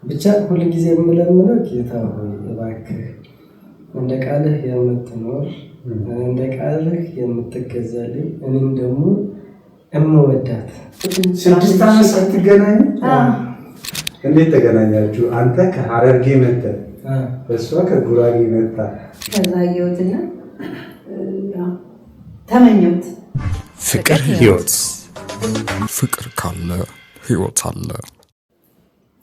ብቻ ሁል ጊዜ የምለምነው ጌታ ሆይ እባክህ እንደ ቃልህ የምትኖር፣ እንደ ቃልህ የምትገዛልኝ፣ እኔም ደግሞ እምወዳት። 6 ዓመት ሳትገናኙ እንዴት ተገናኛችሁ? አንተ ከሀረርጌ መጥተህ እሷ ከጉራጌ መጣ። ከዛ አየሁትና ተመኘሁት። ፍቅር ህይወት፣ ፍቅር ካለ ህይወት አለ።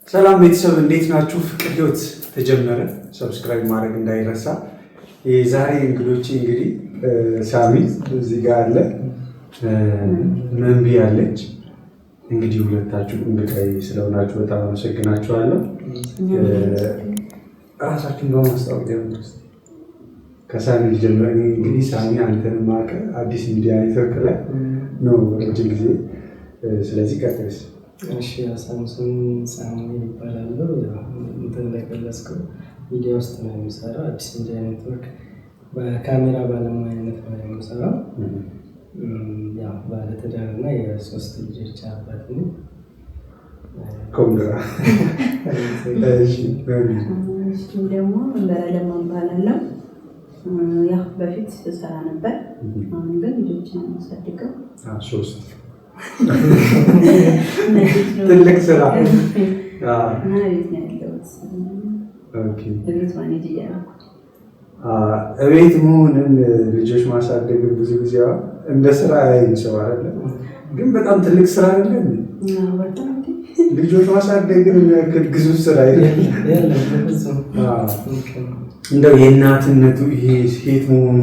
ሰላም ቤተሰብ፣ እንዴት ናችሁ? ፍቅር ህይወት ተጀመረ። Subscribe ማድረግ እንዳይረሳ። የዛሬ እንግዶቼ እንግዲህ ሳሚ እዚህ ጋር አለ፣ መንቢ አለች። እንግዲህ ሁለታችሁ እንግዳዬ ስለሆናችሁ በጣም አመሰግናችኋለሁ። ራሳችሁን በማስታወቅ ጀምሩ። ከሳሚ ልጀምር። እኔ እንግዲህ ሳሚ አንተን የማውቅህ አዲስ ሚዲያ ኔትወርክ ላይ ነው ረጅም ጊዜ። ስለዚህ ቀጥልስ። እሺ፣ ሳምሶን ሳሙኤል ይባላለሁ። እንትን እንደገለጽከው ሚዲያ ውስጥ ነው የምሰራው። አዲስ ሚዲያ ኔትወርክ በካሜራ ባለሙያነት ነው የምሰራው። ያው ባለትዳር እና የሶስት ልጆች አባት ነኝ። Congra። እሺ፣ ደግሞ በለማ እባላለሁ። ያው በፊት እሰራ ነበር። አሁን ግን ልጆችን ነው የማሳድገው። ሶስት ትልቅ ስራ። እና ቤት ነው ያለሁት። ቤት manage እያደረኩ። እቤት መሆንን ልጆች ማሳደግን ብዙ ጊዜ እንደ ስራ ያይን ሰው አይደለ፣ ግን በጣም ትልቅ ስራ አይደለ? ልጆች ማሳደግን የሚያክል ግዙፍ ስራ የለም። እንደው የእናትነቱ ይሄ ሴት መሆኑ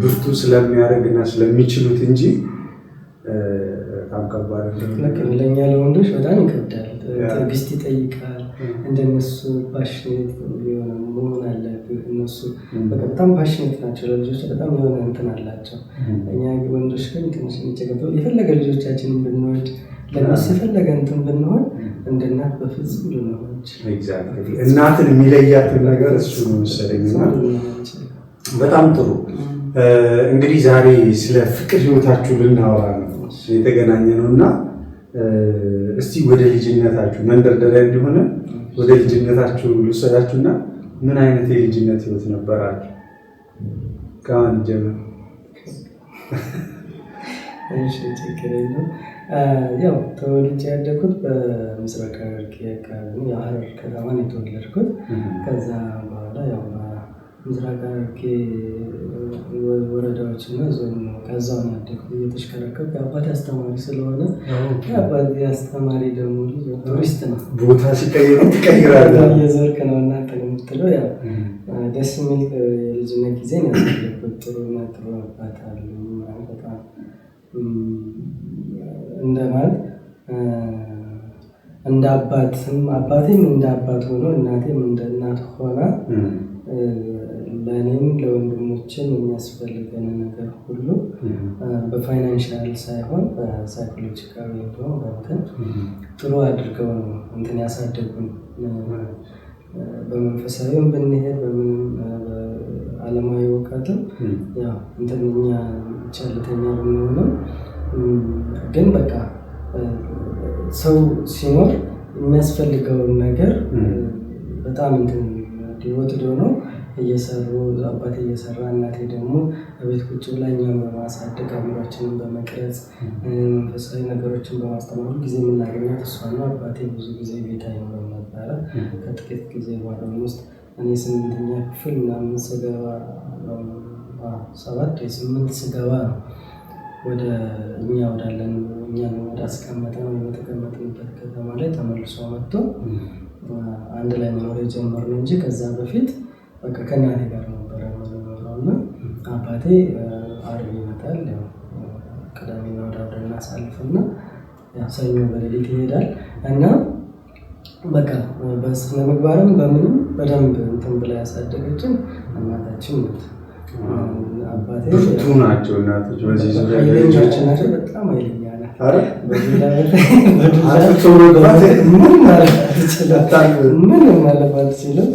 ብርቱ ስለሚያደርግና ስለሚችሉት እንጂ በጣም ከባድ። ለእኛ ለወንዶች በጣም ይከብዳል። ትዕግስት ይጠይቃል። እንደነሱ passionate የሆነ መሆን አለብህ። እነሱ በቃ በጣም passionate ናቸው። ለልጆች በጣም የሆነ እንትን አላቸው። እኛ ወንዶች ግን ትንሽ የሚቸገተው የፈለገ ልጆቻችንን ብንወድ፣ ለእነሱ የፈለገ እንትን ብንሆን፣ እንደ እናት በፍጹም ልንሆን አንችልም። እናትን የሚለያትን ነገር እሱ ነው መሰለኝ። እና በጣም ጥሩ። እንግዲህ ዛሬ ስለ ፍቅር ህይወታችሁ ልናወራ ነው የተገናኘ ነው። እና እስቲ ወደ ልጅነታችሁ መንደርደሪያ እንዲሆነ ወደ ልጅነታችሁ ልውሰዳችሁና ምን አይነት የልጅነት ህይወት ነበራችሁ? ከማን ይጀምር? እሺ፣ ችግር የለውም። ያው ተወልጄ ያደግኩት በምስራቅ ሐረርጌ አካባቢ ነው። የሐረር ከተማ ነው የተወለድኩት። ከዛ በኋላ ያው ምስራቅ ሐረርጌ ወረዳዎች እና ዞን ነው። ከዛው ነው ያደግኩት እየተሽከረከርኩ። የአባቴ አስተማሪ ስለሆነ፣ የአባቴ አስተማሪ ደግሞ ልጅ ቱሪስት ነው። ቦታ ሲቀይሩ ትቀይራለህ። እየዞርክ ነው እና እንትን የምትለው። ያው ደስ የሚል የልጅነት ጊዜ ነው ያሳለፍኩት። ጥሩ እና ጥሩ አባት አሉኝ። በጣም እንደ ማለት እንደ አባትም፣ አባቴም እንደ አባት ሆኖ እናቴም እንደ እናት ሆና ለእኔም ለወንድሞችም የሚያስፈልገን ነገር ሁሉ በ financial ሳይሆን በ psychological ወይም ደግሞ በእንትን ጥሩ አድርገው ነው እንትን ያሳደጉን። በመንፈሳዊም ብንሄድ፣ በምንም ዓለማዊ እውቀትም ያው እንትን እኛ ቸልተኛ ብንሆንም ግን በቃ ሰው ሲኖር የሚያስፈልገውን ነገር በጣም እንትን devoted ሆነው እየሰሩ፣ አባቴ እየሰራ እናቴ ደግሞ ቤት ቁጭ ብላ እኛን በማሳደግ፣ አእምሯችንን በመቅረጽ፣ መንፈሳዊ ነገሮችን በማስተማር ጊዜ የምናገኛት እሷ ነው። አባቴ ብዙ ጊዜ ቤት አይኖርም ነበረ። ከጥቂት ጊዜ በኋላ ውስጥ እኔ ስምንተኛ ክፍል ምናምን ስገባ፣ ሰባት ወይ ስምንት ስገባ ነው ወደ እኛ ወዳለን እኛን ወደ አስቀመጠን ወይም የተቀመጥንበት ከተማ ላይ ተመልሶ መጥቶ አንድ ላይ መኖር የጀመርነው እንጂ ከዛ በፊት በቃ ከእናቴ ጋር ነበረ የምንኖረው። እና አባቴ ዓርብ ይመጣል፣ ያው ቅዳሜና እሑድ አብረን እናሳልፍና ያው ሰኞ በሌሊት ይሄዳል። እና በቃ በስነ ምግባርም በምንም በደንብ እንትን ብላ ያሳደገችን እናታችን ናት። አባቴ ብርቱ ናቸው እናቶች በዚህ ዙሪያ። ኃይለኛ ለልጆች ናቸው፣ በጣም ኃይለኛ ናት። ኧረ በዱላ አጥፍቶ መግባት ምንም ማለት አትችልም። ምንም ማለት አትችልም።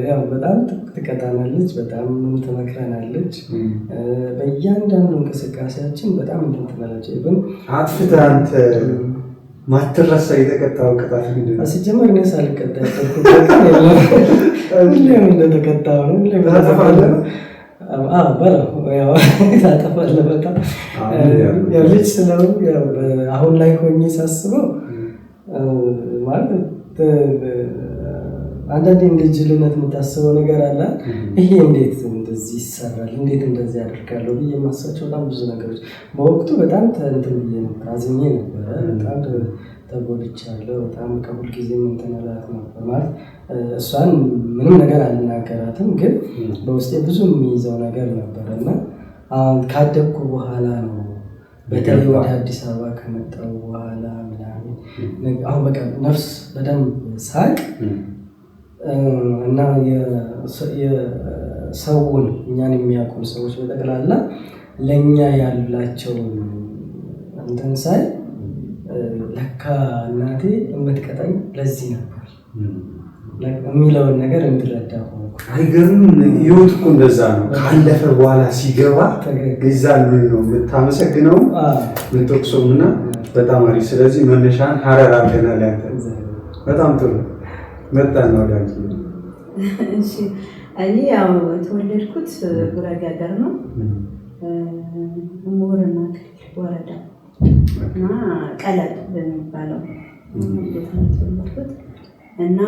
ያው በጣም ትቀጣናለች፣ በጣም ትመክረናለች። በእያንዳንዱ እንቅስቃሴያችን በጣም እንትን ትላለች። ግን አጥፍተህ አንተ ማትረሳ የተቀጣው ቅጣት ምንድን ነው? ሲጀመር እኔ ሳልቀጣ ያደርኩበት የለም። ሁሌም እንደተቀጣሁ ነው። ሁሌም ታጠፋለህ? አዎ በለው፣ ያው ታጠፋለህ በጣም። ያው ልጅ ስለሆንኩ ያው አሁን ላይ ሆኜ ሳስበው ማለት አንዳንዴ እንደ ጅልነት የምታስበው ነገር አለ። ይሄ እንዴት እንደዚህ ይሰራል፣ እንዴት እንደዚህ ያደርጋለሁ ብዬ የማስባቸው በጣም ብዙ ነገሮች በወቅቱ በጣም እንትን ብዬ ነበር፣ አዝኜ ነበረ። በጣም ተጎድቻለሁ። በጣም ከሁልጊዜም እንትን እላት ነበር። ማለት እሷን ምንም ነገር አልናገራትም፣ ግን በውስጤ ብዙ የሚይዘው ነገር ነበረ። እና አሁን ካደግኩ በኋላ ነው፣ በተለይ ወደ አዲስ አበባ ከመጣሁ በኋላ ምናምን፣ አሁን በቃ ነፍስ በደንብ ሳቅ እና የሰውን እኛን የሚያውቁን ሰዎች በጠቅላላ ለእኛ ያላቸውን እንትን ሳይ ለካ እናቴ የምትቀጣኝ ለዚህ ነበር የሚለውን ነገር እንድረዳ ሆንኩ። አይገርምም? ህይወት እኮ እንደዛ ነው። ካለፈ በኋላ ሲገባ የዛን ነው የምታመሰግነው የምትወቅሰውም። እና በጣም አሪፍ። ስለዚህ መነሻን ሀረር አድርገናል። ያንተ በጣም ጥሩ መጣን ነው ወደ አንቺ። እሺ፣ እኔ ያው የተወለድኩት ጉራጌ ሀገር ነው፣ ምሁርና ክልል ወረዳ እና ቀለጥ በሚባለው ቦታ ነው የተወለድኩት። እና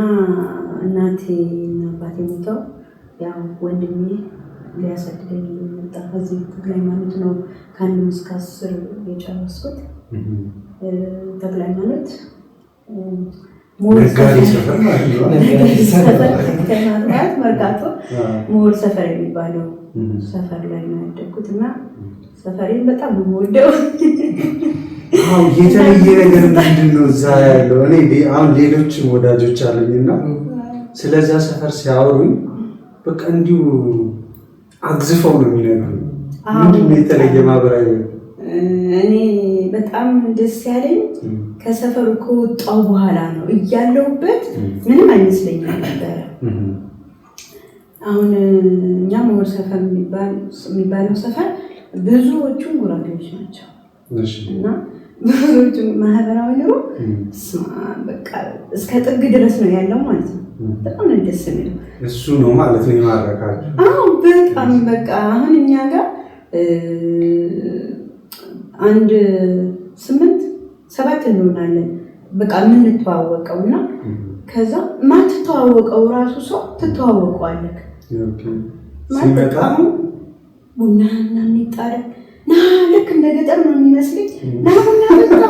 እናቴ እና አባቴ ሞተው ያው ወንድሜ ሊያሳድገኝ መጣ። ከዚህ ተክለ ሃይማኖት ነው ከአንድ እስከ 10 የጨረስኩት። ተክለ ሃይማኖት ነጋዴ ሰፈር ማለት ነው። ሰፈር ማለት መርካቶ ምሁር ሰፈር የሚባለው ሰፈር ላይ ነው ያደግኩት እና ሰፈሬን በጣም ነው የምወደው። አዎ፣ የተለየ ነገር ምንድን ነው እዛ ያለው? እኔ አሁን ሌሎችም ወዳጆች አሉኝና ስለዛ ሰፈር ሲያወሩኝ በቃ እንዲሁ አግዝፈው ነው የሚነግሩኝ። ምንድን ነው የተለየ ማህበራዊ? እኔ በጣም ደስ ያለኝ ከሰፈሩ ከወጣሁ በኋላ ነው። እያለሁበት ምንም አይመስለኝም ነበረ። አሁን እኛ ምሁር ሰፈር የሚባለው ሰፈር ብዙዎቹም ጉራጌዎች ናቸው እና ብዙዎቹ ማህበራዊ ኑሮ በቃ እስከ ጥግ ድረስ ነው ያለው ማለት ነው። በጣም ነው ደስ የሚለው። እሱ ነው ማለት ነው የማረካቸው። አዎ በጣም። በቃ አሁን እኛ ጋር አንድ 8 7 እንሆናለን በቃ የምንተዋወቀው። እና ከዛ ማትተዋወቀው ራሱ ሰው ትተዋወቀዋለህ። ሲመጣ ቡና ምናምን ይጣላል። ና ልክ እንደ ገጠር ነው የሚመስለኝ። ና ቡና ጠጣ።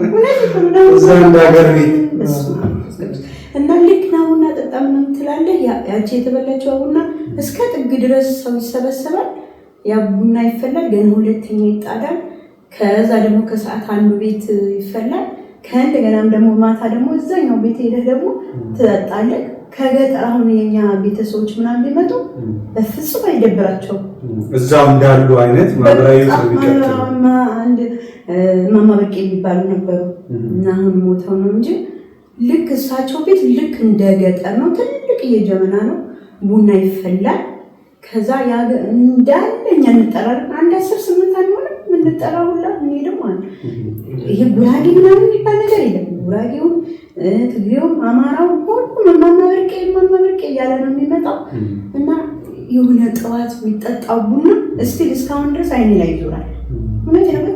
እውነት እኮ ነው። እዛ እንደ ሀገር ቤት። በስመ አብ ወመንፈስ ቅዱስ። እና ልክ ና ቡና ጠጣ ምናምን ትላለህ። ያቺ የተበላችው ቡና እስከ ጥግ ድረስ ሰው ይሰበሰባል። ያ ቡና ይፈላል። ገና ሁለተኛ ይጣዳል። ከዛ ደግሞ ከሰዓት አንዱ ቤት ይፈላል። ከእንደገናም ደግሞ ማታ ደግሞ እዛኛው ቤት ሄደህ ደግሞ ትጠጣለህ። ከገጠር አሁን የኛ ቤተሰቦች ምናምን ቢመጡ በፍጹም አይደብራቸውም። እዛው እንዳሉ አይነት ማህበራዊ ህይወት ነው የሚቀጥለው። አንድ እማማ በቄ የሚባሉ ነበሩ እና አሁን ሞተው ነው እንጂ ልክ እሳቸው ቤት ልክ እንደ ገጠር ነው። ትልቅ የጀበና ነው፣ ቡና ይፈላል። ከዛ እንዳለ እኛ እንጠራለን። አንድ 10 8 አንሆንም የምንጠራ ሁላ እንሄድም ማለት ነው። ይሄ ጉራጌ ምናምን የሚባል ነገር የለም። ጉራጌውም ትግሬውም አማራውም ሁሉም እማማ በርቄ እማማ በርቄ እያለ ነው የሚመጣው። እና የሆነ ጠዋት የሚጠጣው ቡና still እስካሁን ድረስ አይኔ ላይ ይዞራል። እውነት ነው።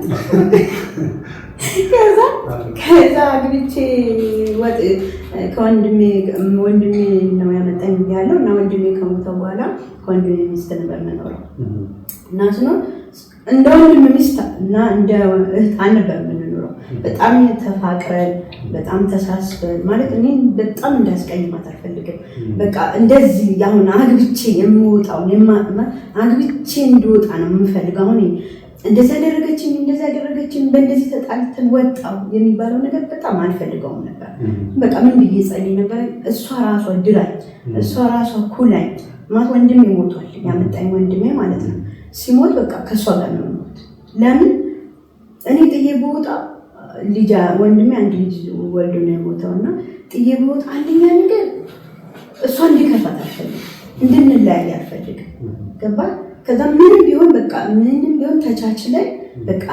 ከዛ አግብቼ ወጥ ከወንድሜ፣ ወንድሜ ነው ያመጣኝ ያለው እና ወንድሜ ከሞተ በኋላ ከወንድሜ ሚስት ነበር የምኖረው። እና ስኖር እንደ ወንድም ሚስት እና እንደ እህት አልነበር የምንኖረው። በጣም ተፋቅረን በጣም ተሳስበን፣ ማለት እኔ በጣም እንዳስቀይማት አልፈልግም። በቃ እንደዚህ አሁን አግብቼ የምወጣውን አግብቼ እንድወጣ ነው የምፈልገው። አሁን እንደዚህ ያደረገችኝ እንደዚህ ያደረገችኝ በእንደዚህ ተጣልተን ወጣው የሚባለው ነገር በጣም አልፈልገውም ነበር። በቃ ምን ብዬ ጸልይ ነበር? እሷ ራሷ ድራኝ፣ እሷ ራሷ ኩላኝ። ማለት ወንድሜ ሞቷል፣ ያመጣኝ ወንድሜ ማለት ነው። ሲሞት በቃ ከእሷ ጋር ነው የሞት። ለምን እኔ ጥዬ ብወጣ ልጅ፣ ወንድሜ አንድ ልጅ ወልዶ ነው የሞተው። እና ጥዬ ብወጣ አንደኛ ነገር እሷ እንዲከፋት አልፈልግም፣ እንድንለያይ አልፈልግም። ገባ? ከዛ ምንም ቢሆን በቃ ምንም ቢሆን ተቻችለን በቃ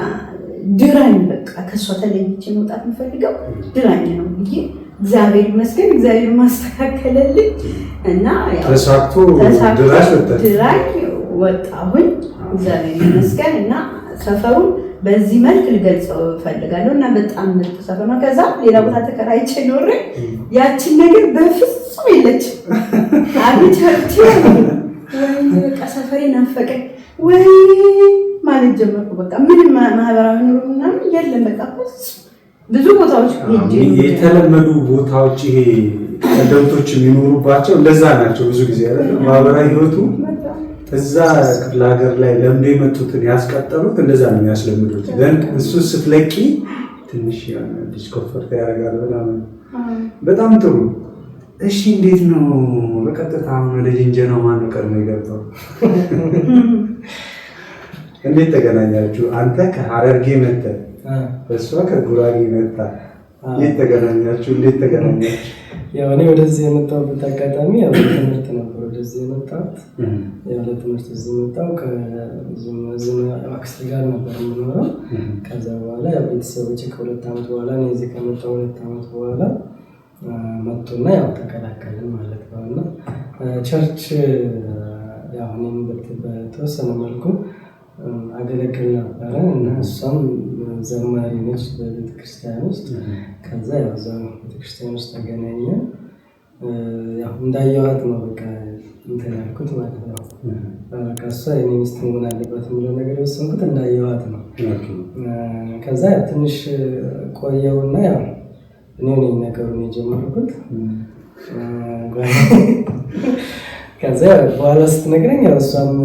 ድራኝ በቃ ከሷ ተለይቼ መውጣት የምፈልገው ድራኝ ነው ብዬ እግዚአብሔር ይመስገን እግዚአብሔር ማስተካከለልኝ እና ተሳክቶ ድራኝ ወጣሁኝ እግዚአብሔር ይመስገን። እና ሰፈሩን በዚህ መልክ ልገልጸው እፈልጋለሁ እና በጣም ምርጥ ሰፈር ነው። ከዛ ሌላ ቦታ ተከራይቼ ኖሬ ያችን ነገር በፍጹም የለችም። አግኝቻት ወይ በቃ ሰፈሬ ናፈቀኝ ወይ ማለት ጀመርኩ። በቃ ምንም ማህበራዊ ኑሮ ምናምን የለም። በቃ ብዙ ቦታዎች ሄጄ የተለመዱ ቦታዎች ይሄ ቀደምቶች የሚኖሩባቸው እንደዛ ናቸው። ብዙ ጊዜ አይደል ማህበራዊ ህይወቱ እዛ ክፍለ ሀገር ላይ ለምዶ የመጡትን ያስቀጠሉት እንደዛ ነው የሚያስለምዱት። እሱ ስትለቂ ትንሽ discomfort ያደርጋል ምናምን። በጣም ጥሩ። እሺ እንዴት ነው በቀጥታ አሁን ወደ ጅንጀናው ማነው ቀድሞ የገባው? እንዴት ተገናኛችሁ? አንተ ከሐረርጌ መጥተህ እሷ ከጉራጌ መጣ። የት ተገናኛችሁ? እንዴት ተገናኛችሁ? ያው እኔ ወደዚህ የመጣሁበት አጋጣሚ ያው ትምህርት ነበር። ወደዚህ የመጣሁት ያው ለትምህርት እዚህ መጣሁ። ከዚህ አክስቴ ጋር ነበር የምኖረው። ከዛ በኋላ ያው ቤተሰቦቼ ከሁለት ዓመት በኋላ እኔ እዚህ ከመጣሁ 2 ዓመት በኋላ መጡና ያው ተቀላቀልን ማለት ነው። እና church ያው እኔም በተወሰነ መልኩ አገለግል ነበረ እና እሷም ዘማሪ ነች በቤተክርስቲያን ውስጥ። ከዛ ያው እዛው ቤተክርስቲያን ውስጥ ተገናኘን። ያው እንዳየኋት ነው በቃ እንትን ያልኩት ማለት ነው። በቃ እሷ የእኔ ሚስት መሆን አለባት የሚለው ነገር የወሰንኩት እንዳየኋት ነው። ከዛ ያው ትንሽ ቆየውና ያው እኔ ነኝ ነገሩን የጀመርኩት። ከዛ በኋላ ስትነግረኝ ያው እሷም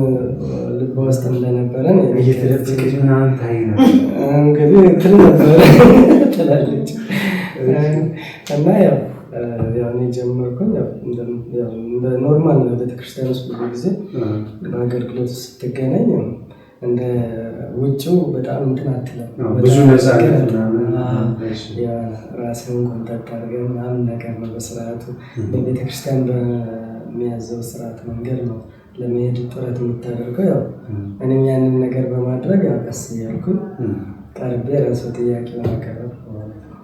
ልቧ ውስጥ እንደነበረ እየተደበቀች ምናምን ታይ ነበር እንግዲህ ትል ነበረ ትላለች። እና ያው ያው እኔ ጀመርኩኝ። ያው እንደ normal ነው ቤተክርስቲያን ውስጥ ብዙ ጊዜ በአገልግሎት ስትገናኝ እንደ ውጭው በጣም እንትን አትልም። ብዙ ነፃነት ምናምን ራስህን contact አድርገህ ምናምን ነገር ነው በስርዓቱ በቤተክርስቲያን በሚያዘው ስርዓት መንገድ ነው ለመሄድ ጥረት የምታደርገው። ያው እኔም ያንን ነገር በማድረግ ያው ቀስ እያልኩኝ ቀርቤ ራሱ ጥያቄውን አቀረብኩ ማለት ነው።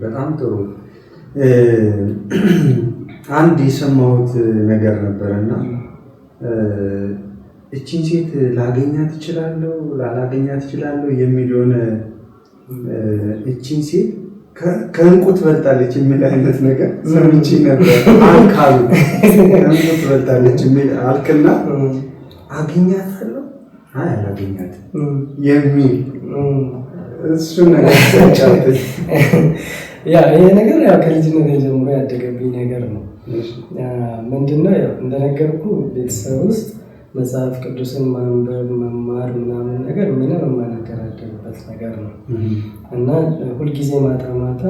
በጣም ጥሩ። አንድ የሰማሁት ነገር ነበርና እቺን ሴት ላገኛት እችላለሁ ላላገኛት እችላለሁ የሚል የሆነ እቺን ሴት ከእንቁ ትበልጣለች የሚል አይነት ነገር ሰምቼ ነበር። አልካሉ ከእንቁ ትበልጣለች የሚል አልክና አገኛታለሁ አይ አላገኛትም የሚል እሱ ነገር ሰምቻለሁ። ያ ይሄ ነገር ያው ከልጅነት ጀምሮ ያደገብኝ ነገር ነው። ምንድነው ያው እንደነገርኩ ቤተሰብ ውስጥ መጽሐፍ ቅዱስን ማንበብ መማር ምናምን ነገር ምንም የማንደራደርበት ነገር ነው። እና ሁልጊዜ ማታ ማታ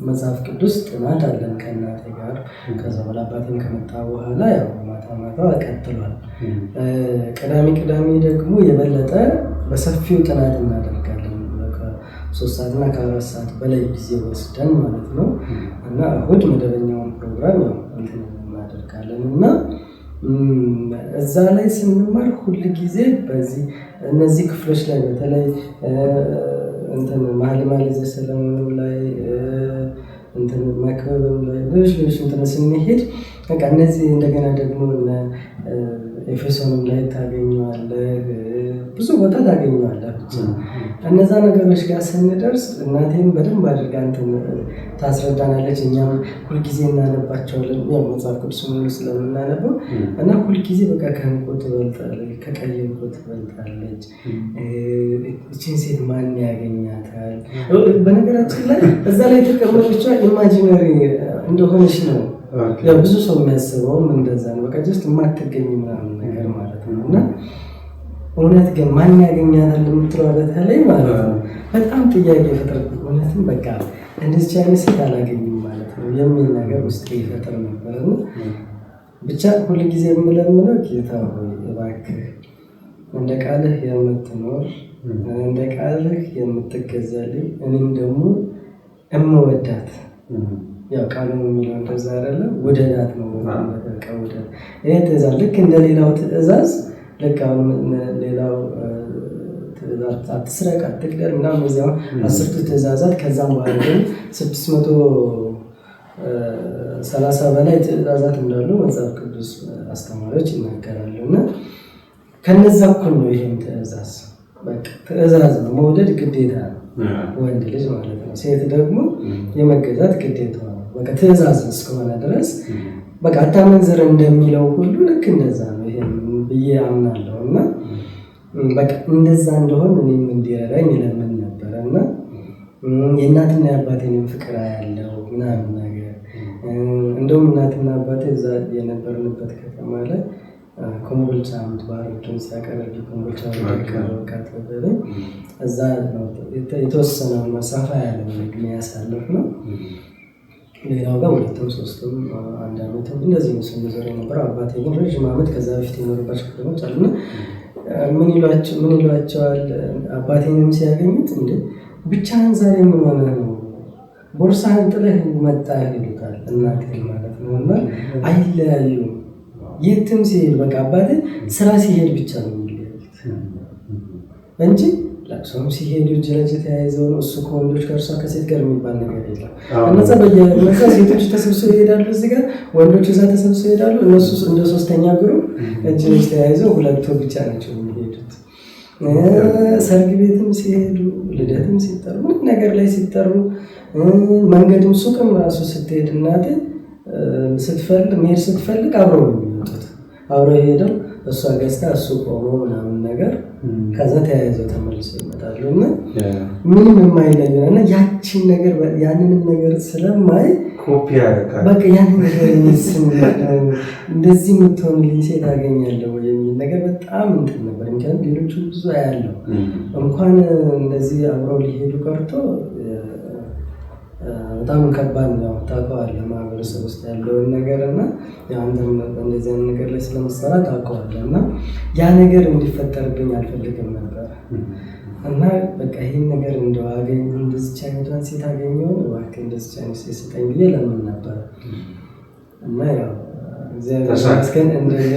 መጽሐፍ ቅዱስ ጥናት አለን ከእናቴ ጋር። ከዛ በኋላ አባቴም ከመጣ በኋላ ያው ማታ ማታ ቀጥሏል። ቅዳሜ ቅዳሜ ደግሞ የበለጠ በሰፊው ጥናት እናደርጋለን። ከ3 ሰዓት እና ከ4 ሰዓት በላይ ጊዜ ወስደን ማለት ነው። እና እሁድ መደበኛውን ፕሮግራም ያው እንትን እናደርጋለን። እና እዛ ላይ ስንማር ሁል ጊዜ በዚህ እነዚህ ክፍሎች ላይ በተለይ እንትን መኃልየ ዘሰሎሞንም ላይ እንትን መክብብም ላይ ሌሎች ሌሎች እንትን ስንሄድ በቃ እነዚህ እንደገና ደግሞ ኤፌሶንም ላይ ታገኘዋለህ፣ ብዙ ቦታ ታገኘዋለህ። ብቻ እነዛ ነገሮች ጋር ስንደርስ እናቴም በደንብ አድርጋ እንትን ታስረዳናለች። እኛም ሁልጊዜ እናነባቸዋለን፣ ያው መጽሐፍ ቅዱስ ሙሉ ስለምናነበው እና ሁልጊዜ በቃ ከእንቁ ትበልጣለች፣ ከቀይ እንቁ ትበልጣለች፣ እቺን ሴት ማን ያገኛታል? በነገራችን ላይ እዛ ላይ የተቀመጠችው imaginary እንደሆነች ነው። ያው ብዙ ሰው የሚያስበውም እንደዛ ነው። በቃ just የማትገኝ ምናምን ነገር ማለት ነው። እና እውነት ግን ማን ያገኛታል የምትለው በተለይ ማለት ነው በጣም ጥያቄ ይፈጥርብኝ። እውነትም በቃ እንደዚህ አይነት ሴት አላገኝም ማለት ነው የሚል ነገር ውስጥ ይፈጥር ነበር። እና ብቻ ሁልጊዜ የምለምነው ጌታ ሆይ እባክህ እንደ ቃልህ የምትኖር እንደ ቃልህ የምትገዛልኝ እኔም ደግሞ እምወዳት ያው ቃሉ የሚለው እንደዛ አይደለ? ውደዳት ነው በቃ ውደድ። ይሄ ትእዛዝ ልክ እንደ ሌላው ትእዛዝ ልክ አሁን ሌላው አትስረቅ፣ አትግደል ምናምን እነዚህ 10ቱ ትእዛዛት ከዛም በኋላ ደግሞ 630 በላይ ትእዛዛት እንዳሉ መጽሐፍ ቅዱስ አስተማሪዎች ይናገራሉ። እና ከነዛ እኩል ነው ይሄም ትእዛዝ። በቃ ትእዛዝ ነው፣ መውደድ ግዴታ ነው፣ ወንድ ልጅ ማለት ነው። ሴት ደግሞ የመገዛት ግዴታ ነው። በቃ ትእዛዝ እስከሆነ ድረስ በቃ አታመንዝር እንደሚለው ሁሉ ልክ እንደዛ ነው ይሄም ብዬ አምናለሁ። እና በቃ እንደዛ እንደሆን እኔም እንዲረዳኝ እለምን ነበረ። እና የእናትና የአባቴንም ፍቅር ያለው ምናምን ነገር እንደውም እናትና አባቴ እዛ የነበርንበት ከተማ ላይ ኮምቦልቻ የምትባል ሲያቀረብ ኮምቦልቻ ወደ እዛ ነው የተወሰነውን ሰፋ ያለው እድሜ ያሳለፍነው። ሌላው ጋር 2ም 3ም 1 ዓመትም እንደዚህ ነው ስንዞር የነበረው። አባቴ ግን ረዥም ዓመት ከዛ በፊት የኖረባቸው ከተሞች አሉና ምን ይሏቸዋል? አባቴንም ሲያገኙት እንዴ ብቻህን ዛሬ ምን ሆነህ ነው ቦርሳህን ጥለህ መጣህ ይሉታል፣ እናቴን ማለት ነው። እና አይለያዩም የትም ሲሄድ በቃ አባቴ ስራ ሲሄድ ብቻ ነው የሚለያዩት እንጂ ለቅሶም ሲሄዱ እጅ ለእጅ ተያይዘው ነው። እሱ ከወንዶች ጋር እሷ ከሴት ጋር የሚባል ነገር የለም። እነዛ ሴቶች ተሰብስበው ይሄዳሉ፣ እዚህ ጋር ወንዶች እዛ ተሰብስበው ይሄዳሉ። እነሱ እንደ ሶስተኛ group እጅ ለእጅ ተያይዘው ሁለቱ ብቻ ናቸው የሚሄዱት። ሰርግ ቤትም ሲሄዱ፣ ልደትም ሲጠሩ፣ ምንም ነገር ላይ ሲጠሩ፣ መንገድም ሱቅም ራሱ ስትሄድ እናቴ ስትፈልግ መሄድ ስትፈልግ አብረው ነው የሚወጡት። አብረው ሄደው እሷ ገዝታ እሱ ቆሞ ምናምን ነገር ከዛ ተያይዘው ተመልሰው ይመጣሉ። እና ምንም የማይለዩ እና ያቺን ነገር ያንንም ነገር ስለማይ ኮፒ ያደርጋል። በቃ ያንን ነገር እንደዚህ የምትሆንልኝ ሴት አገኛለሁ የሚል ነገር በጣም እንትን ነበር። ምክንያቱም ሌሎቹ ብዙ አያለው እንኳን እንደዚህ አብረው ሊሄዱ ቀርቶ በጣም ከባድ ነው። ታውቀዋለህ ማህበረሰብ ውስጥ ያለውን ነገር እና ያው አንተም እንደዚህ አይነት ነገር ላይ ስለምትሰራ ታውቀዋለህ። እና ያ ነገር እንዲፈጠርብኝ አልፈልግም ነበር። እና በቃ ይሄን ነገር እንደው አገኝ እንደዚች አይነቷን ሴት አገኘሁ እባክህ እንደዚች አይነት ሴት ስጠኝ ብዬ ለምን ነበር። እና ያው እግዚአብሔር ይመስገን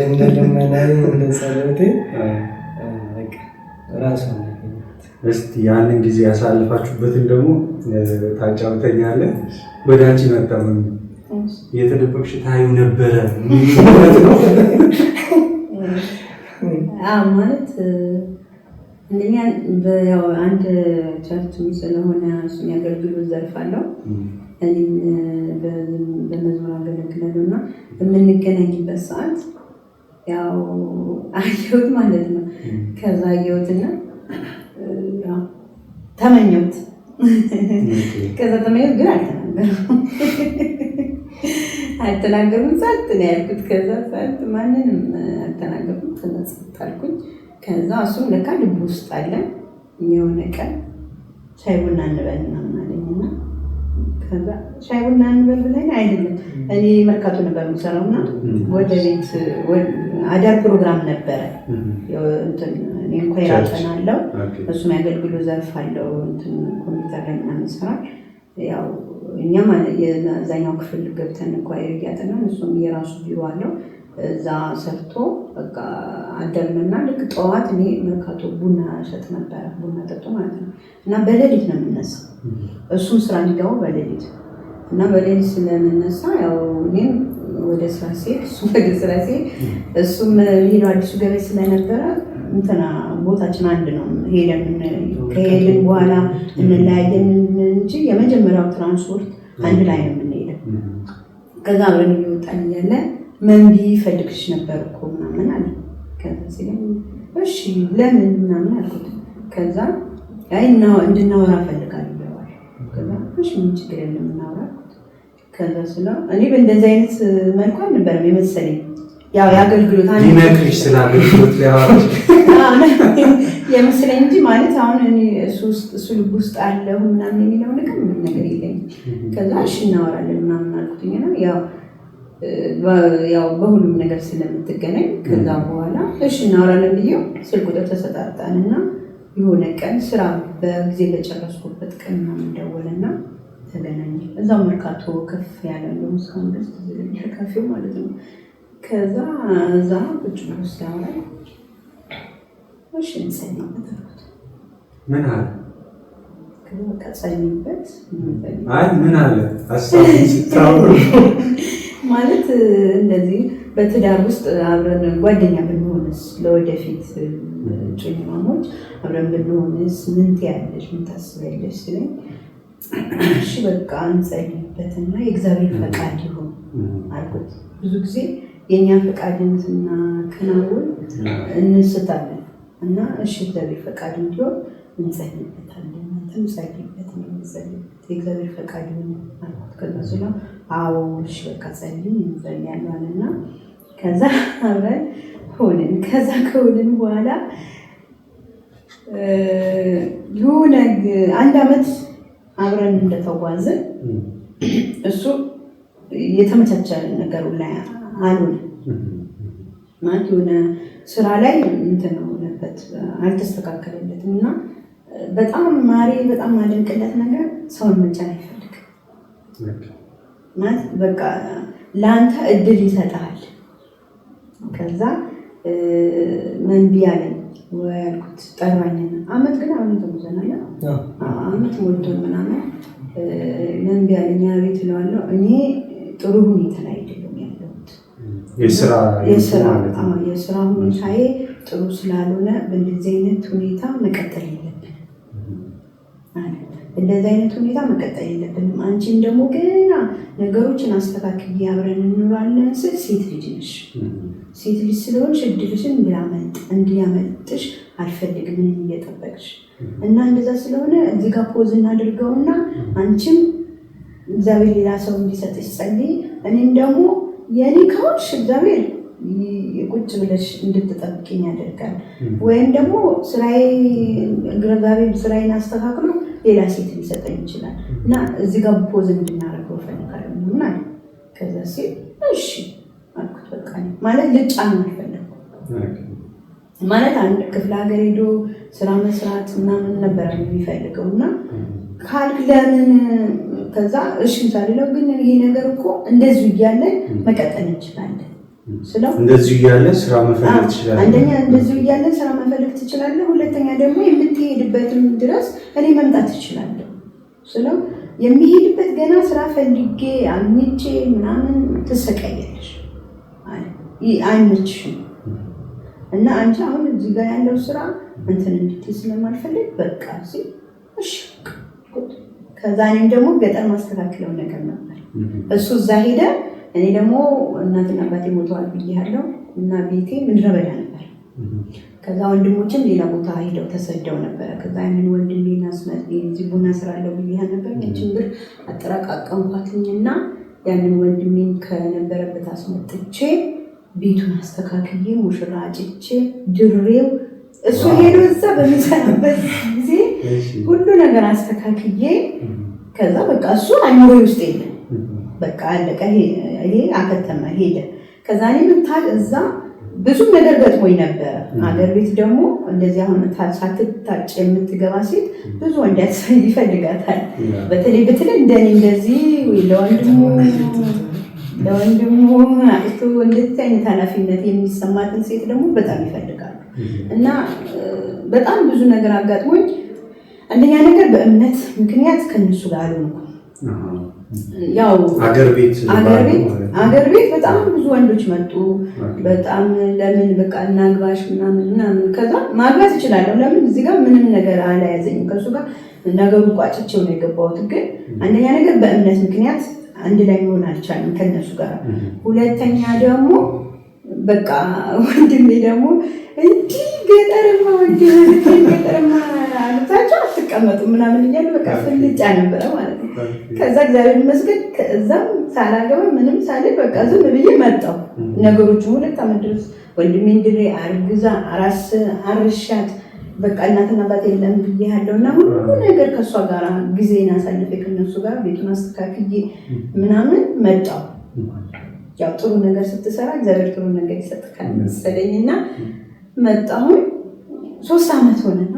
እንደ ልመናዬ እንደ ጸሎቴ በቃ ራሷን ያገኘኋት። እስቲ ያንን ጊዜ ያሳልፋችሁበትን ደግሞ ታጫውተኛለህ። ወደ አንቺ መጣሁ። እየተደበቅሽ ታዩ ነበረ ነው? አዎ ማለት አንደኛ ያው አንድ church ም ስለሆነ እሱም የአገልግሎት ዘርፍ አለው። እኔም በመዝሙር አገለግላለሁ እና በምንገናኝበት ሰዓት ያው አየሁት ማለት ነው። ከዛ አየሁትና ያው ተመኘሁት። ከዛ ተመኘሁት ግን አልተናገርኩም። ጸጥ ነው ያልኩት። ከዛ ጸጥ ማንንም አልተናገርኩም። ከዛ ጸጥ አልኩኝ። ከዛ እሱም ለካ ልቡ ውስጥ አለ። የሆነ ቀን ሻይ ቡና እንበል ምናምን አለኝና ከዛ ሻይ ቡና እንበል ብለኝ አይደለም እኔ መርካቶ ነበር የምሰራው እና ወደ ቤት አዳር ፕሮግራም ነበረ። እኔ እንኳን ያጠናለሁ እሱም ያገልግሎት ዘርፍ አለው እንትን ኮምፒውተር ላይ ምናምን ይሰራል። ያው እኛም የዛኛው ክፍል ገብተን choir እያጠናን እሱም የራሱ ቢሮ አለው እዛ ሰርቶ በቃ አደርንና ልክ ጠዋት እኔ መርካቶ ቡና እሸጥ ነበረ፣ ቡና ጠጡ ማለት ነው። እና በሌሊት ነው የምነሳው፣ እሱም ስራ የሚገባው በሌሊት እና በሌሊት ስለምነሳ ያው እኔም ወደ ስራ ሲሄድ እሱም ወደ ስራ ሲሄድ እሱም ሄደው አዲሱ ገበያ ስለነበረ እንትና ቦታችን አንድ ነው። ሄደን ከሄድን በኋላ እንለያየን እንጂ የመጀመሪያው ትራንስፖርት አንድ ላይ ነው የምንሄደው። ከዛ አብረን እየወጣን እያለ መንቢ ፈልግሽ ነበር እኮ ምናምን አለ። ከዛ ሲለኝ እሺ ለምን ምናምን አልኩት። ከዛ አይ እንድናወራ እፈልጋለሁ አለ። ከዛ እሺ ምን ችግር የለም እናውራ አልኩት። ከዛ ስለው እኔ በእንደዚህ አይነት መልኩ አልነበረም የመሰለኝ ያው የአገልግሎት አንድ ሊመክርሽ ስለ አገልግሎት ሊያወራሽ የመሰለኝ እንጂ ማለት አሁን እኔ እሱ ልብ ውስጥ አለሁ ምናምን የሚለው ነገር ምንም ነገር የለኝም። ከዛ እሺ እናወራለን ምናምን አልኩትኝ ነው ያው ያው በሁሉም ነገር ስለምትገናኝ ከዛ በኋላ እሺ እናወራለን ብዬው ስልክ ቁጥር ተሰጣጣንና የሆነ ቀን ስራ በጊዜ በጨረስኩበት ቀን ምናምን ደወለና ተገናኘን። እዛው መርካቶ ከፍ ያለ እንደውም እስካሁን ድረስ ትዝ ይለኛል ካፌው ማለት ነው። ከዛ እዛ ቁጭ ብሎ ሲያወራኝ እሺ እንጸልይበት አልኩት። ምን አለ? በቃ ጸልይበት። አይ ምን አለ ሀሳቡን ስታወሩ? ማለት እንደዚህ በትዳር ውስጥ አብረን ጓደኛ ብንሆንስ፣ ለወደፊት እጮኛሞች አብረን ብንሆንስ ምን ትያለሽ? ምን ታስቢያለሽ ሲለኝ እሺ በቃ እንጸልይበትና የእግዚአብሔር ፈቃድ ይሁን አልኩት። ብዙ ጊዜ የእኛ ፈቃድን ስናከናውን እንስታለን እና እሺ እግዚአብሔር ፈቃድ እንዲሆን እንጸልይበታለን፣ አንተም ጸልይበት፣ እኔም እንጸልይበት፣ የእግዚአብሔር ፈቃድ ይሁን አልኩት። ከዛ ስለው አዎ እሺ በቃ ጸልይ እንጸልያለን አለና ከዛ አብረን ሆንን። ከዛ ከሆንን በኋላ የሆነ አንድ አመት አብረን እንደተጓዝን እሱ የተመቻቸ ነገሩ ላይ አልሆነ፣ ማለት የሆነ ስራ ላይ እንትን ሆነበት፣ አልተስተካከለለትም። እና በጣም ማሬ በጣም ማደንቅለት ነገር ሰውን መጫን አይፈልግም። ማለት በቃ ለአንተ እድል ይሰጥሃል። ከዛ መንቢ አለኝ ወይ አልኩት፣ ጠራኝና አመት ግን አብረን ተጉዘናል። አመት ሞልቶን ምናምን መንቢ አለኝ። አቤት እለዋለሁ። እኔ ጥሩ ሁኔታ ላይ አይደለም ያለሁት፣ የስራ ሁኔታዬ ጥሩ ስላልሆነ በእንደዚህ አይነት ሁኔታ መቀጠል የለብንም አለ። እንደዚህ አይነት ሁኔታ መቀጠል የለብንም። አንቺም ደግሞ ገና ነገሮችን አስተካክዬ አብረን እንኖራለን ስል ሴት ልጅ ነሽ፣ ሴት ልጅ ስለሆንሽ እድልሽን እንዲያመልጥሽ አልፈልግም፣ ምንም እየጠበቅሽ እና እንደዛ ስለሆነ እዚህ ጋር pause እናድርገውና አንቺም እግዚአብሔር ሌላ ሰው እንዲሰጥሽ ጸልይ፣ እኔም ደግሞ የኔ ከሆንሽ እግዚአብሔር ቁጭ ብለሽ እንድትጠብቅኝ ያደርጋል፣ ወይም ደግሞ ስራዬ እግዚአብሔር ስራዬን አስተካክሎ ሌላ ሴት ሊሰጠኝ ይችላል እና እዚህ ጋር pause እንድናደርገው እፈልጋለሁ ምናምን አለ። ከዛ ሲል እሺ አልኩት። በቃ ማለት ልጫን አልፈለኩም። ማለት አንድ ክፍለ ሀገር ሄዶ ስራ መስራት ምናምን ነበር የሚፈልገው እና ካልክ ለምን ከዛ እሺ ሳልለው ግን ይሄ ነገር እኮ እንደዚሁ እያለን መቀጠል እንችላለን ስለው እንደዚሁ እያለ ስራ መፈለግ ትችላለህ። አንደኛ እንደዚሁ እያለን ስራ መፈለግ ትችላለህ፣ ሁለተኛ ደግሞ የምትሄድበትም ድረስ እኔ መምጣት እችላለሁ ስለው የሚሄድበት ገና ስራ ፈልጌ አግኝቼ ምናምን ትሰቃያለሽ፣ አይመችሽም እና አንቺ አሁን እዚህ ጋር ያለው ስራ እንትን እንድትይ ስለማልፈልግ በቃ ሲል እሺ። ከዛ እኔም ደግሞ ገጠር ማስተካከለው ነገር ነበር። እሱ እዛ ሄደ፣ እኔ ደግሞ እናትና አባቴ ሞተዋል ብያለሁ እና ቤቴ ምድረ በዳ ነበር። ከዛ ወንድሞችም ሌላ ቦታ ሄደው ተሰደው ነበረ። ከዛ ያንን ወንድሜን እዚህ ቡና ስራ አለው ብያለሁ ነበር። ያችን ብር አጠራቃቀምኳትኝና ያንን ወንድሜን ከነበረበት አስመጥቼ ቤቱን አስተካክዬ ሙሽራ አጭቼ ድሬው እሱ ሄዶ እዛ በሚሰራበት ጊዜ ሁሉ ነገር አስተካክዬ ከዛ በቃ እሱ አይምሮዬ ውስጥ የለም። በቃ አለቀ፣ ይሄ አከተመ፣ ሄደ። ከዛ እኔ እዛ ብዙ ነገር ገጥሞኝ ነበረ። ሀገር ቤት ደግሞ እንደዚህ አሁን ሳትታጭ የምትገባ ሴት ብዙ ወንድ ይፈልጋታል። በተለይ በተለይ እንደኔ እንደዚህ ለወንድሙ አጥቶ እንደዚህ አይነት ኃላፊነት የሚሰማትን ሴት ደግሞ በጣም ይፈልጋሉ። እና በጣም ብዙ ነገር አጋጥሞኝ አንደኛ ነገር በእምነት ምክንያት ከእነሱ ጋር አልሆንኩም። ያው አገር ቤት በጣም ብዙ ወንዶች መጡ። በጣም ለምን በቃ እናግባሽ ምናምን ምናምን። ከዛ ማግባት እችላለሁ፣ ለምን እዚህ ጋር ምንም ነገር አላያዘኝም። ከእሱ ጋር ነገሩን ቋጭቼው ነው የገባሁት። ግን አንደኛ ነገር በእምነት ምክንያት አንድ ላይ መሆን አልቻልንም ከእነሱ ጋር። ሁለተኛ ደግሞ በቃ ወንድሜ ደግሞ እንዲህ ገጠርማ ወንድሜ ገጠርማ አሉታቸው አትቀመጡ ምናምን እያሉ በቃ ፍልጫ ነበረ ማለት ነው። ከዛ እግዚአብሔር ይመስገን ከዛም ሳላገባ ምንም ሳልል በቃ ዝም ብዬ መጣሁ። ነገሮቹ 2 ዓመት ድረስ ወንድሜ እንድሬ አርግዛ አራስ አርሻት በቃ እናትና አባት የለም ብያለሁ እና ሁሉ ነገር ከእሷ ጋር ጊዜን አሳልፌ ከእነሱ ጋር ቤቱን አስተካክዬ ምናምን መጣሁ። ያው ጥሩ ነገር ስትሰራ እግዚአብሔር ጥሩ ነገር ይሰጥካል መሰለኝና መጣሁኝ። 3 ዓመት ሆነና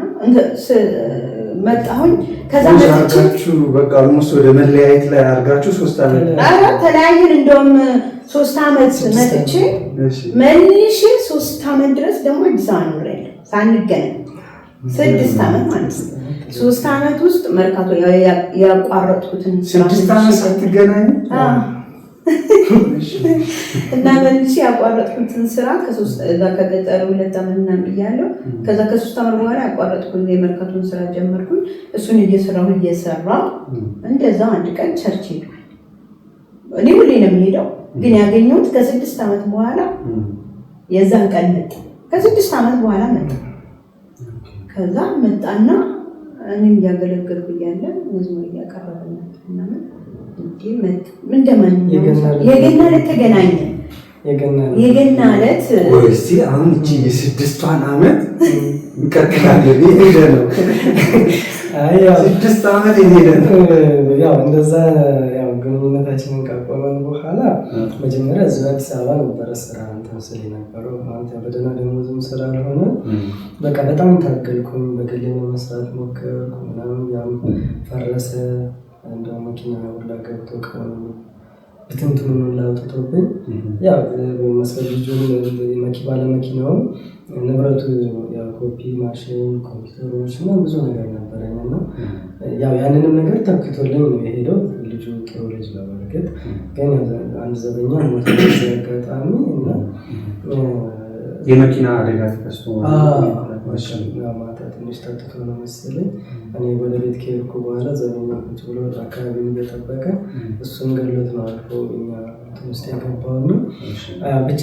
መጣሁኝ። ከዛ መጥቻችሁ በቃ almost ወደ መለያየት ላይ አድርጋችሁ 3 ዓመት ኧረ ተለያየን። እንደውም 3 ዓመት መጥቼ መልሼ 3 ዓመት ድረስ ደግሞ አዲስ አበባ ኖሬያለሁ ሳንገናኝ 6 ዓመት ማለት ነው። 3 ዓመት ውስጥ መርካቶ ያቋረጥኩትን 6 ዓመት ሳትገናኙ እና መልሼ ያቋረጥኩትን ስራ ከገጠር 2 ዓመት ምናምን እያለሁ ከዛ ከ3 ዓመት በኋላ ያቋረጥኩትን የመርካቶን ስራ ጀመርኩኝ። እሱን እየሰራሁ እንደዛ አንድ ቀን church ሄድኩኝ። እኔ ሁሌ ነው የምሄደው፣ ግን ያገኘሁት ከ6 ዓመት በኋላ የዛን ቀን መጣ። ከ6 ዓመት በኋላ መጣ። ከዛ መጣና እኔም እያገለገልኩ እያለ መዝሙር እያቀረብን ነበር ምናምን እንደማንኛውም የገና ዕለት ተገናኘን። የገና ዕለት እስኪ አሁን እቺ የ6ቷን ዓመት እንቀጥላለን። የሄደ ነው 6 ዓመት የሄደ ነው። ያው እንደዛ ያው ግንኙነታችንን ካቆመን በኋላ መጀመሪያ እዚሁ አዲስ አበባ ነበረ ስራ እንትን ስል የነበረው ማለት በደህና ደሞዝም ስላልሆነ በቃ በጣም ታገልኩኝ። በግሌ መስራት ሞከርኩ ምናምን፣ ያም ፈረሰ። እንደው መኪና ሁላ ገብቶ ከሆነ ብትንትኑን ሁላ አውጥቶብኝ ያው መሰል ልጁን ባለመኪናውም ንብረቱ ያው copy machine፣ ኮምፒውተሮች እና ብዙ ነገር ነበረኝ እና ያው ያንንም ነገር ተክቶልኝ ነው የሄደው። ልጁ ጥሩ ልጅ ነው በእርግጥ፣ ግን አንድ ዘበኛ ሞተ በዚህ አጋጣሚ እና የመኪና አደጋ ተከስቶ ማታ ትንሽ ጠጥቶ ነው መሰለኝ። እኔ ወደ ቤት ከሄድኩ በኋላ ዘበኛ ቁጭ ብሎ አካባቢውን እየጠበቀ እሱን ገሎት ነው አልፎ እኛ እንትን ውስጥ የገባውና ብቻ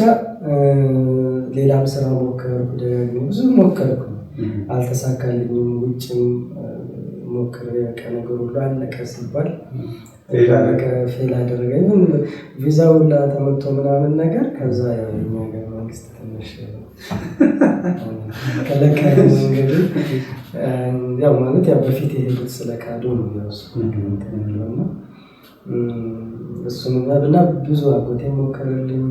ሌላም ስራ ሞከርኩ፣ ደጋግሜ ብዙ ሞከርኩ፣ አልተሳካልኝም። ውጭም ሞክሬ በቃ ነገር ሁሉ አለቀ ሲባል fail አደረገኝ። ቪዛ ሁላ ተመቶ ምናምን ነገር። ከዛ ያው የኛ ሀገር መንግስት ትንሽ ከለከለ መንገዱ። ያው ማለት ያው በፊት የሄዱት ስለካዱ ነው ያው እሱ እንትን ያለው እና እሱም እና ብዙ አጎቴ ሞከረልኝ፣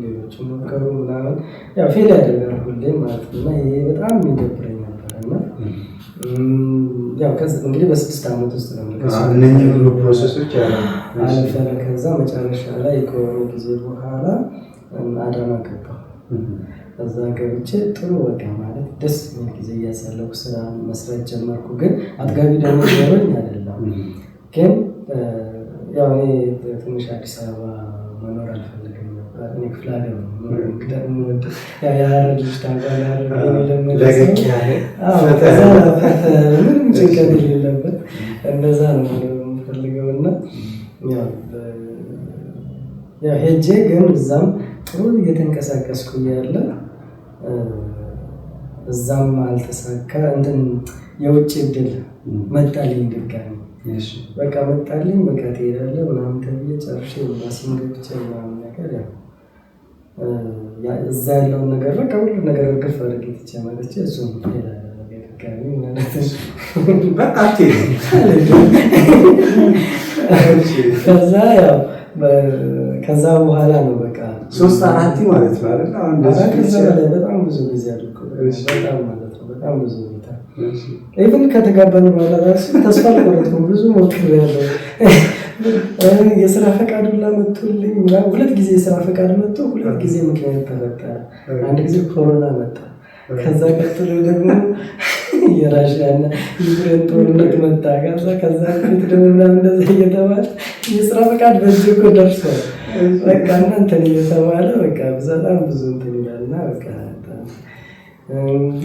ሌሎችም ሞከሩ ምናምን፣ ያው fail ያደርጋል ሁሌም ማለት ነው። እና ይሄ በጣም የሚደብረኝ ነበር እና ያው እንግዲህ በ6 ዓመት ውስጥ ነው እነኚህ ሁሉ process ኦች አለፈ። ከዛ መጨረሻ ላይ ከሆነ ጊዜ በኋላ አዳማ ገባሁ። እዛ ገብቼ ጥሩ በቃ ማለት ደስ የሚል ጊዜ እያሳለፍኩ ስራ መስራት ጀመርኩ። ግን አጥጋቢ ደሞዝ ኖሮኝ አይደለም፣ ግን ያው እኔ ትንሽ አዲስ አበባ መኖር አልፈልግም ነበር። እኔ ክፍለ ሀገር ነው የምወደው። ያው የሀረር ልጅ ታውቃለህ፣ ሀረር የለመደ ሰው ምንም ጭንቀት የሌለበት እንደዛ ነው መኖር የምፈልገው እና ያው ሄጄ ግን እዛም ጥሩ እየተንቀሳቀስኩ እያለ እዛም አልተሳካ። እንትን የውጭ እድል መጣልኝ ድጋሚ በቃ መጣልኝ። በቃ ትሄዳለህ ምናምን ተብዬ ጨርሼ ኤምባሲም ገብቼ ምናምን ነገር ያው እዛ ያለውን ነገር በቃ ሁሉ ነገር እርግፍ አድርጌ ትቼ መጥቼ እሱም fail አደረገ ድጋሚ ማለት ነው። በቃ አትሄድም። ከዛ ያው ከዛ በኋላ ነው በቃ 3 4 ማለት ነው አይደል? አሁን እንደዚህ ከዛ በላይ በጣም ብዙ ጊዜ አድርጎ በጣም ማለት ነው በጣም ብዙ ቦታ even ከተጋባን በኋላ ራሱ ተስፋ አልቆረጥኩም። ብዙ ሞክሬያለሁ። የስራ ፈቃድ ሁላ መጥቶልኝ 2 ጊዜ የስራ ፈቃድ መጥቶ 2 ጊዜ ምክንያት ተፈጠረ። አንድ ጊዜ ኮሮና መጣ። ከዛ ቀጥሎ ደግሞ የራሽያና ዩክሬን ጦርነት መጣ። ከዛ በፊት ደግሞ ምናምን እንደዛ እየተባለ የስራ ፈቃድ በእጅ እኮ ደርሷል። በቃ እና እንትን እየተባለ በቃ በጣም ብዙ እንትን ይላልና በቃ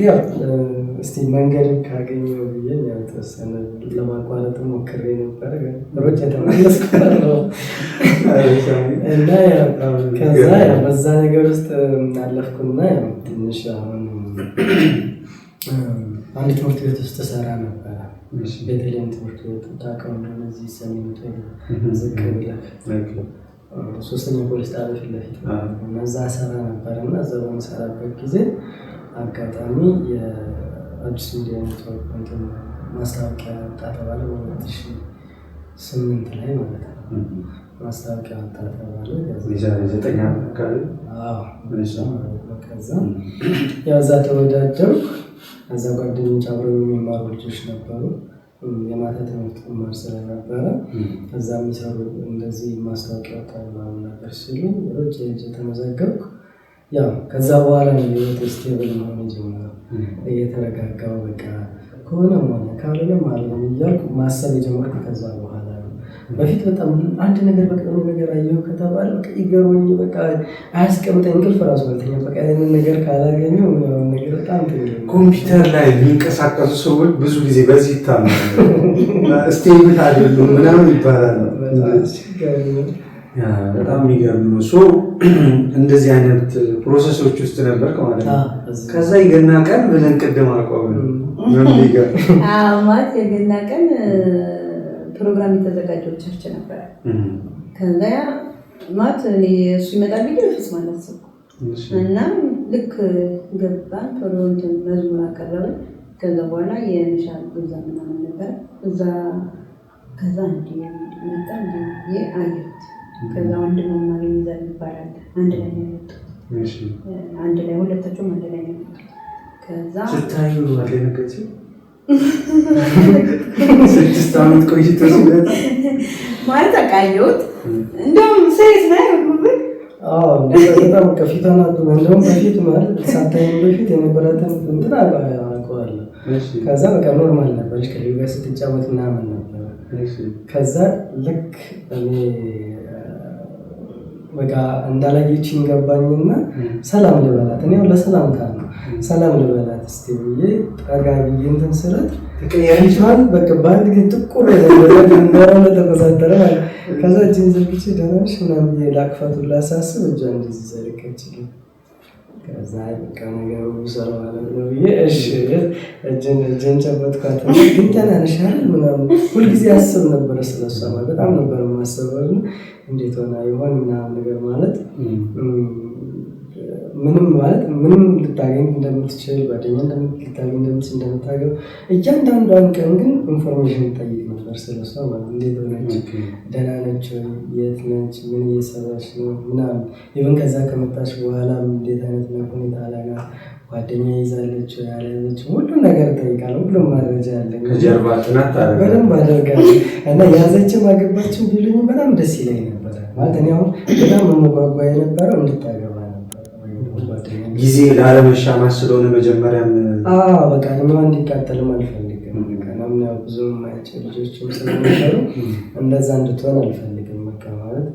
ያው እስቲ መንገድ ካገኘው ብዬ ያው የተወሰነ ለማቋረጥ ሞክሬ ነበር፣ ግን ሮጬ ተመለስኩ እና ያው ከዛ ያው በዛ ነገር ውስጥ አለፍኩና ያው ትንሽ አሁን አንድ ትምህርት ቤት ውስጥ ሰራ ነበረ። ቤተልሔም ትምህርት ቤት ታውቀው እንደሆነ እዚህ ሰሜን ሆቴል ዝቅ ብለህ 3ኛ ፖሊስ ጣቢያ ፊት ለፊት እና እዛ ሰራ ነበር እና እዛ በምሰራበት ጊዜ አጋጣሚ የአዲስ ሚዲያ ኔትወርክ እንትን ማስታወቂያ ወጣ ተባለ። በ2008 ላይ ማለት ነው ማስታወቂያ ወጣ ተባለ። የዛሬ 9 ዓመት አካባቢ። አዎ ከዛ ያው እዛ ተወዳደርኩ። እዛ ጓደኞች አብረው የሚማሩ ልጆች ነበሩ። የማታ ትምህርት እማር ስለነበረ እዛ የሚሰሩ እንደዚህ ማስታወቂያ ወጣ ምናምን ነገር ሲሉ ሮጬ ሄጄ ተመዘገብኩ። ያው ከዛ በኋላ ነው ህይወቴ stable መሆን የጀመረው። እየተረጋጋሁ በቃ ከሆነም ሆነ ካልሆነም አልሆነም እያልኩ ማሰብ የጀመርኩ ከዛ በኋላ ነው። በፊት በጣም አንድ ነገር በቃ የሆነ ነገር አየሁ ከተባለ በቃ ይገርመኝ፣ በቃ አያስቀምጠኝ፣ እንቅልፍ ራሱ አልተኛም። በቃ ያንን ነገር ካላገኘሁ ምናምን ነገር በጣም እንትን ይለኛል። ኮምፒውተር ላይ የሚንቀሳቀሱ ሰዎች ብዙ ጊዜ በዚህ ይታማሉ። Stable አይደሉም ምናምን ይባላል። በጣም አስቸጋሪ ነው። ያ በጣም የሚገርም ነው። So እንደዚህ አይነት process ኦች ውስጥ ነበርክ ማለት ነው። ከዛ የገና ቀን ብለን ቅድም አቆምን። ምን ቢገርም። አዎ፣ ማለት የገና ቀን ፕሮግራም የተዘጋጀው church ነበረ። ከዛ ማለት እኔ እሱ ይመጣል ብዬ በፍጹም አላሰብኩም። እና ልክ ገባን፣ ቶሎ እንትን መዝሙር አቀረብን። ከዛ በኋላ የምሳ ግብዣ ምናምን ነበረ እዛ። ከዛ እንዲህ መጣ፣ እንዲህ ብዬ አየሁት። ከዛ ወንድሙ ማግኘት ይባላል፣ አንድ ላይ ነው የመጡት። አንድ ላይ ሁለታቸውም አንድ ላይ ነው የመጡት። ከዛ ስታዩ አልደነገጥሽም? 6 ዓመት ቆይቶ ሲመጣ። ማለት በቃ አየሁት። እንደውም ሴት ነው ያልኩብን። አዎ፣ እንደዛ በጣም ከፊቷን እንደውም በፊት ማለት ሳታይም በፊት የነበራትን እንትን አውቀዋለሁ። ከዛ በቃ normal ነበረች፣ ከልዩ ጋር ስትጫወት ምናምን ነበረ። ከዛ ልክ እኔ በቃ እንዳላየችኝ ገባኝና ሰላም ልበላት፣ እኔ አሁን ለሰላምታ ነው፣ ሰላም ልበላት እስቲ ብዬ ጠጋ ብዬ እንትን ስላት ፊቷን በቃ በአንድ ጊዜ ጥቁር እንደሆነ ተቆሳጠረ ማለት ነው። ከዛ እጄን ዘርግቼ ደህና ነሽ ምናምን ብዬ ላቅፋት ሁላ ሳስብ እጇን እንደዚህ ዘረጋችልኝ። ከዛ በቃ ነገሩ ብሷል ማለት ነው ብዬ እሺ እጄን ጨበጥኳት። ግን ደህና ነሽ አይደል ምናምን ሁልጊዜ አስብ ነበረ ስለሷ፣ ማለት በጣም ነበር የማስበው፣ እና እንዴት ሆና ይሆን ምናምን ነገር፣ ማለት ምንም ማለት ምንም ልታገኝ እንደምትችል፣ ጓደኛ ልታገኝ እንደምትችል፣ እንደምታገብ እያንዳንዷን ቀን ግን information ጠይቅ ነበር ስለሷ፣ ማለት እንዴት ሆነች፣ ደህና ነች ወይ፣ የት ነች፣ ምን እየሰራች ነው ምናምን፣ even ከዛ ከመጣች በኋላ እንዴት አይነት ሁኔታ ላይ ናት፣ ጓደኛ ይዛለች ወይ አልያዘችም፣ ሁሉም ነገር እጠይቃለሁ። ሁሉም መረጃ አለኝ። ከጀርባ ጥናት ታደርጋለህ። በደንብ አደርጋለሁ። እና ያዘችም አገባችም ቢሉኝም በጣም ደስ ይለኝ ነበረ። ማለት እኔ አሁን በጣም የምጓጓ የነበረው እንድታገባ ነበር ወይ ደግሞ ጓደኛ ጊዜ ላለመሻማት ስለሆነ መጀመሪያም። አዎ፣ በቃ እድሜዋ እንዲቃጠልም አልፈልግም። በቃ ምናምን ያው ብዙም የማያቸው ልጆችም ስለነበሩ እንደዛ እንድትሆን አልፈልግም። በቃ ማለት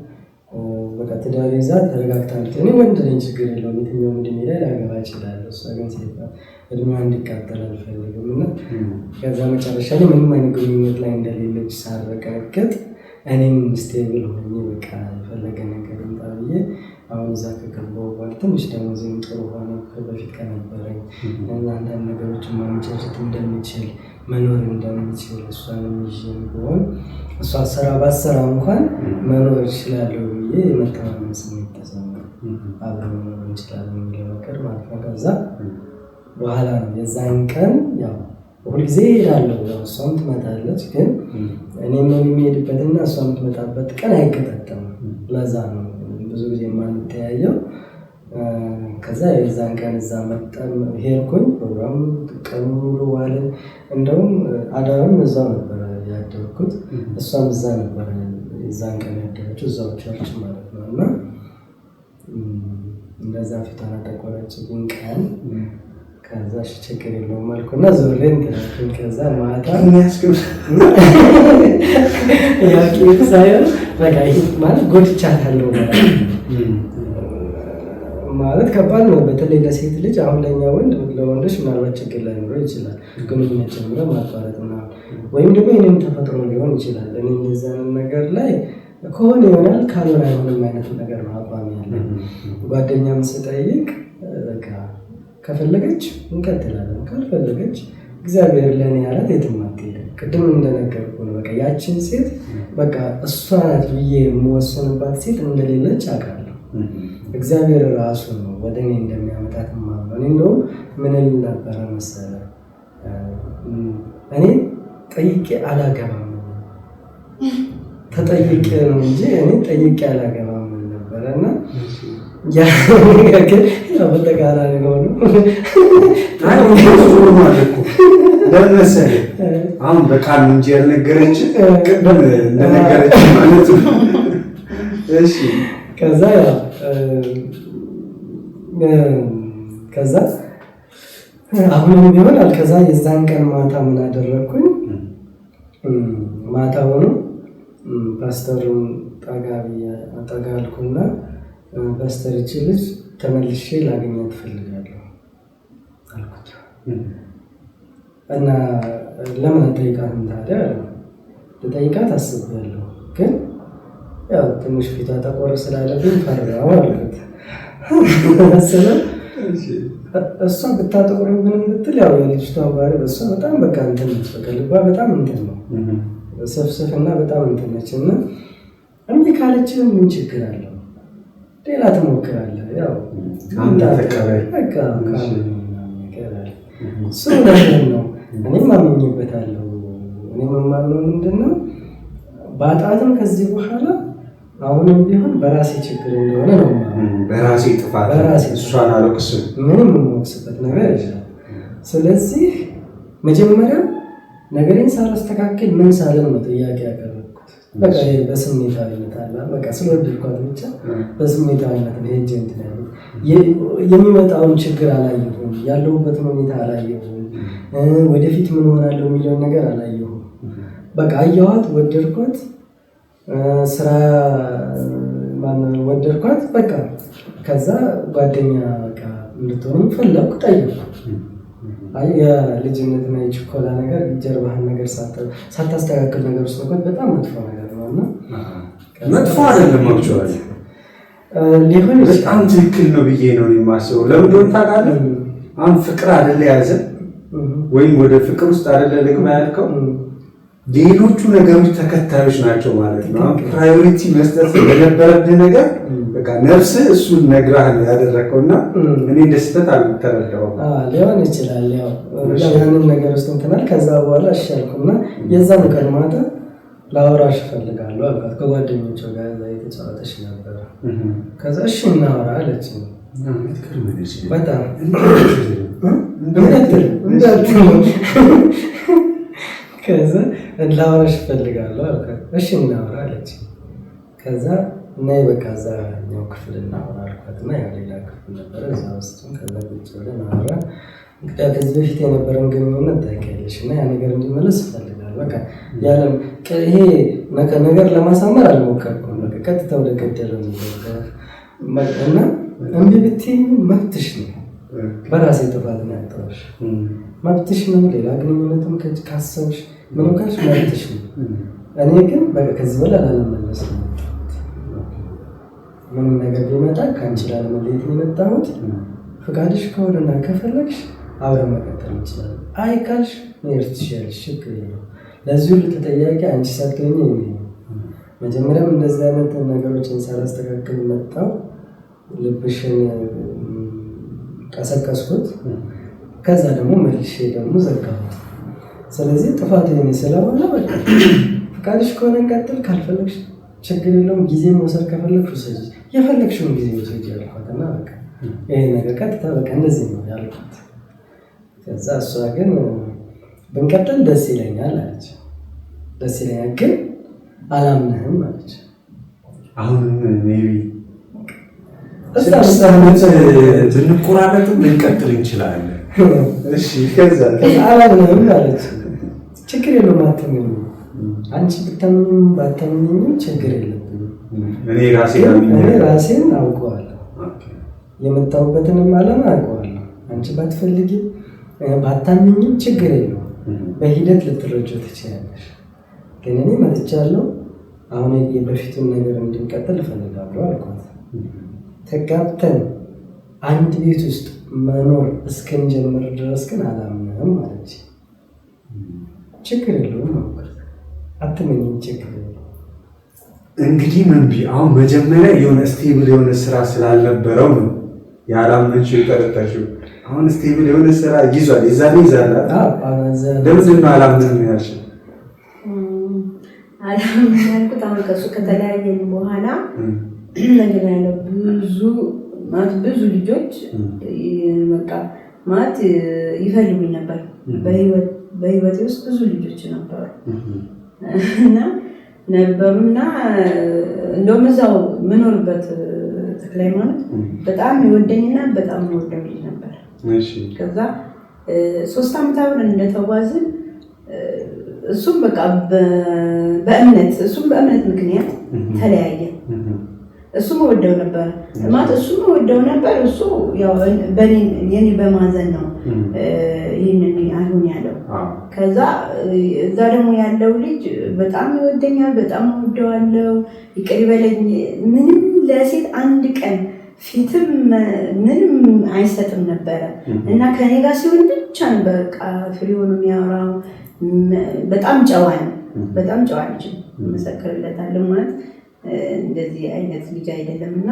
በቃ ትዳር ይዛ ተረጋግታ እንድትሆን፣ እኔ ወንድ ነኝ፣ ችግር የለውም፣ የትኛውም እድሜ ላይ ላገባ እችላለሁ። እሷ ግን ሴት ናት፣ እድሜዋ እንዲቃጠል አልፈልግም። እና ከዛ መጨረሻ ላይ ምንም አይነት ግንኙነት ላይ እንደሌለች ሳረጋግጥ እኔም stable ሆኜ በቃ የፈለገ ነገር ይምጣ ብዬ አሁን እዛ ከገባሁ በኋላ ትንሽ ደሞዜም ጥሩ ሆነ በፊት ከነበረኝ፣ እና አንዳንድ ነገሮችን ማመቻቸት እንደምችል፣ መኖር እንደምችል፣ እሷንም ይዤም ቢሆን እሷ ስራ ባትሰራ እንኳን መኖር እችላለሁ ብዬ የመተማመን ስሜት ተሰማኝ። አብረን መኖር እንችላለን የሚለው ነገር ማለት ነው። ከዛ በኋላ ነው የዛን ቀን፣ ያው ሁልጊዜ እሄዳለሁ፣ ያው እሷም ትመጣለች፣ ግን እኔም የሚሄድበትና እሷ የምትመጣበት ቀን አይገጣጠምም። ለዛ ነው ብዙ ጊዜ የማንተያየው። ከዛ የዛን ቀን እዛ መጠን ሄድኩኝ። ፕሮግራም ቀኑ ሙሉ ዋልን። እንደውም አዳሩም እዛው ነበረ ያደርኩት። እሷም እዛ ነበረ የዛን ቀን ያደረችው፣ እዛው church ማለት ነው። እና እንደዛ ፊቷን አጠቆረችብኝ ቀን። ከዛ እሺ ችግር የለውም አልኩና ዞሬ እንትን አልኩኝ። ከዛ ማታ ያው ቂም ሳይሆን በቃ ይሄ ማለት ጎድቻታለሁ ማለት ነው። ማለት ከባድ ነው። በተለይ ለሴት ልጅ፣ አሁን ለእኛ ወንድ ለወንዶች ምናልባት ችግር ላይኖረው ይችላል። ግንኙነት ጀምሮ ማቋረጥ ምናምን ወይም ደግሞ የእኔም ተፈጥሮ ሊሆን ይችላል። እኔ እንደዛ አይነት ነገር ላይ ከሆነ ይሆናል ካልሆነ አይሆንም አይነት ነገር ነው አቋም ያለ። ጓደኛም ስጠይቅ በቃ ከፈለገች እንቀጥላለን፣ ካልፈለገች እግዚአብሔር ለእኔ ያላት የትም አትሄድም። ቅድም እንደነገርኩህ ነው። በቃ ያችን ሴት በቃ እሷ ናት ብዬ የምወስንባት ሴት እንደሌለች አውቃለሁ። እግዚአብሔር ራሱ ነው ወደ እኔ እንደሚያመጣት የማምነው። እኔ እንደውም ምን እል ነበረ መሰለህ፣ እኔ ጠይቄ አላገባም፣ ተጠይቄ ነው እንጂ እኔ ጠይቄ አላገባም ነበረ። እና ያ ግን ያው በተቃራኒ ሆኖ። ለምን መሰለህ፣ አሁን በቃል እንጂ ያልነገረች ቅድም እንደነገረች ማለት ነው። እሺ። ከዛ ያው ከዛ አሁንም ቢሆን ከዛ የዛን ቀን ማታ ምን አደረግኩኝ? ማታ ሆኖ ፓስተሩን ጠጋ አልኩና ፓስተር ይህች ልጅ ተመልሼ ላገኛት እፈልጋለሁ አልኩት። እና ለምን አትጠይቃትም ታዲያ አለ። ልጠይቃት አስቤያለሁ፣ ግን ያው ትንሽ ፊቷ ጠቆር ስላለብኝ ፈራሁ አልኩት። መሰለህ እሷ ብታጠቁር ምንም ብትል ያው የልጅቷ ባህሪ በእሷ በጣም በቃ እንትን ነች፣ በቃ ልቧ በጣም እንትን ነው ስፍስፍ እና በጣም እንትን ነች። እና እምቢ ካለችህ ምን ችግር አለው? ሌላ ትሞክራለህ። ያው በቃ ነገር አለ። እሱ እውነትህን ነው፣ እኔም አምኜበታለሁ። እኔም የማምነው ምንድን ነው ባጣትም ከዚህ በኋላ አሁንም ቢሆን በራሴ ችግር እንደሆነ ነው። በራሴ ጥፋት እሷን አልወቅስም፣ ምንም የምወቅስበት ነገር የለም። ስለዚህ መጀመሪያ ነገሬን ሳላስተካክል ምን ሳልል ነው ጥያቄ ያቀረብኩት። በቃ በስሜታዊነት አለ በቃ ስለወደድኳት ብቻ በስሜታዊነት ነው ሄጄ እንትን ያልኩት። የሚመጣውን ችግር አላየሁም፣ ያለሁበትን ሁኔታ አላየሁም፣ ወደፊት ምን ሆናለሁ የሚለውን ነገር አላየሁም። በቃ አየኋት፣ ወደድኳት፣ ስራ ወደድኳት። በቃ ከዛ ጓደኛ በቃ እንድትሆንም ፈለግኩ፣ ጠየቅኩ። አይ የልጅነትና የችኮላ ነገር ጀርባህን ነገር ሳታስተካክል ነገር ውስጥ መግባት በጣም መጥፎ ነገር ነው። እና መጥፎ አይደለም actually ሊሆን በጣም ትክክል ነው ብዬ ነው የማስበው። ለምን እንደሆነ ታውቃለህ? አሁን ፍቅር አይደለ ያዘ ወይም ወደ ፍቅር ውስጥ አይደለ ልግባ ያልከው፣ ሌሎቹ ነገሮች ተከታዮች ናቸው ማለት ነው። አሁን priority መስጠት የነበረብህ ነገር በቃ ነፍስህ እሱን ነግራህ ነው ያደረከውና እኔ እንደ ስህተት አልተረዳሁም። ሊሆን ይችላል። ያው ያንን ነገር ውስጥ እንትናል። ከዛ በኋላ እሺ አልኩና የዛን ቀን ማታ ላወራሽ እፈልጋለሁ አልኳት። ከጓደኞቿ ጋር እዛ የተጫወተች ነበረ። ከዛ እሺ እናወራ አለችኝ። በጣም እንዳትል ከዛ ላወራሽ እፈልጋለሁ አልኳት። እሺ እናወራ አለችኝ። ከዛ ነይ በቃ እዛኛው ክፍል እናወራ አልኳት እና ያው ሌላ ክፍል ነበረ እዛ ውስጥ ከዛ ቁጭ ብለን አወራን። እንግዲህ ከዚህ በፊት የነበረን ግንኙነት ታውቂያለሽ እና ያ ነገር እንዲመለስ እፈልጋለሁ። በቃ ያለም ይሄ ነገር ለማሳመር አልሞከርኩም። በቃ ቀጥታ ወደ ገደለው እና እምቢ ብትይኝ መብትሽ ነው። በራሴ ጥፋት ነው ያጣሁሽ፣ መብትሽ ነው። ሌላ ግንኙነትም ካሰብሽ ምንም ካልሽ መብትሽ ነው። እኔ ግን በቃ ከዚህ በላይ ላለመለስ ነው። ምንም ነገር ቢመጣ ከአንቺ ላለመለየት ነው የመጣሁት። ፈቃድሽ ከሆነና ከፈለግሽ አብረን መቀጠል እንችላለን። አይ ካልሽ መሄድ ትችያለሽ፣ ችግር የለውም። ለዚህ ሁሉ ተጠያቂ አንቺ ሳትሆኚ እኔ ነኝ። መጀመሪያም እንደዚህ አይነት ነገሮችን ሳላስተካክል መጣሁ፣ ልብሽን ቀሰቀስኩት፣ ከዛ ደግሞ መልሼ ደግሞ ዘጋሁት። ስለዚህ ጥፋት የኔ ስለሆነ በቃ ፈቃድሽ ከሆነ እንቀጥል፣ ካልፈለግሽ ችግር የለውም። ጊዜ መውሰድ ከፈለግሽ ውሰጂ፣ የፈለግሽውን ጊዜ ውሰጂ አልኳት እና በቃ ይሄ ነገር ቀጥታ በቃ እንደዚህ ነው ያልኳት። ከዛ እሷ ግን ብንቀጥል ደስ ይለኛል አለች። ደስ ይለኛል ግን አላምንህም አለች። አሁን maybe 6 ዓመት ብንቆራረጥም ልንቀጥል እንችላለን። እሺ ከዛ አላምንህም አለች። ችግር የለውም አትመኝም፣ አንቺ ብታምኚም ባታምኚኝም ችግር የለብኝም። እኔ ራሴን አውቀዋለሁ፣ የመጣሁበትንም ዓላማ አውቀዋለሁ። አንቺ ባትፈልጊም ባታምኚኝም ችግር የለውም፣ በሂደት ልትረጂው ትችያለሽ። ግን እኔ መጥቻለሁ፣ አሁን የበፊቱን ነገር እንድንቀጥል እፈልጋለሁ አልኳት። ተጋብተን አንድ ቤት ውስጥ መኖር እስክንጀምር ድረስ ግን አላምንም አለች። ችግር የለውም አልኳት። አትመኝም፣ ችግር የለውም። እንግዲህ ምን አሁን መጀመሪያ የሆነ stable የሆነ ስራ ስላልነበረው ነው ያላመንሽው የጠረጠርሽው። አሁን stable የሆነ ስራ ይዟል፣ የዛኔ ይዛል። ለምንድን ነው አላምንም ያልሽው? አላምንም ያልኩት አሁን ከእሱ ከተለያየን በኋላ ነገር ያለው ብዙ ማለት ብዙ ልጆች በቃ ማለት ይፈልጉኝ ነበር። በህይወቴ ውስጥ ብዙ ልጆች ነበሩ እና ነበሩና እንደውም እዛው የምኖርበት ተክለ ሃይማኖት በጣም ይወደኝና በጣም የምወደው ልጅ ነበር። ከዛ 3 ዓመት አብረን እንደተጓዝን እሱም በቃ በእምነት እሱም በእምነት ምክንያት ተለያየ። እሱም ወደው ነበር ማለት እሱም ወደው ነበር። እሱ ያው በኔ የኔ በማዘን ነው ይሄንን አይሁን ያለው። ከዛ እዛ ደግሞ ያለው ልጅ በጣም ይወደኛል፣ በጣም ወደዋለው፣ ይቅር ይበለኝ፣ ምንም ለሴት አንድ ቀን ፊትም ምንም አይሰጥም ነበር እና ከኔ ጋር ሲሆን ብቻ ነበር በቃ free ሆኖ የሚያወራው። በጣም ጨዋ ነው፣ በጣም ጨዋ ልጅ ነው፣ እመሰክርለታለሁ። ማለት እንደዚህ አይነት ልጅ አይደለምና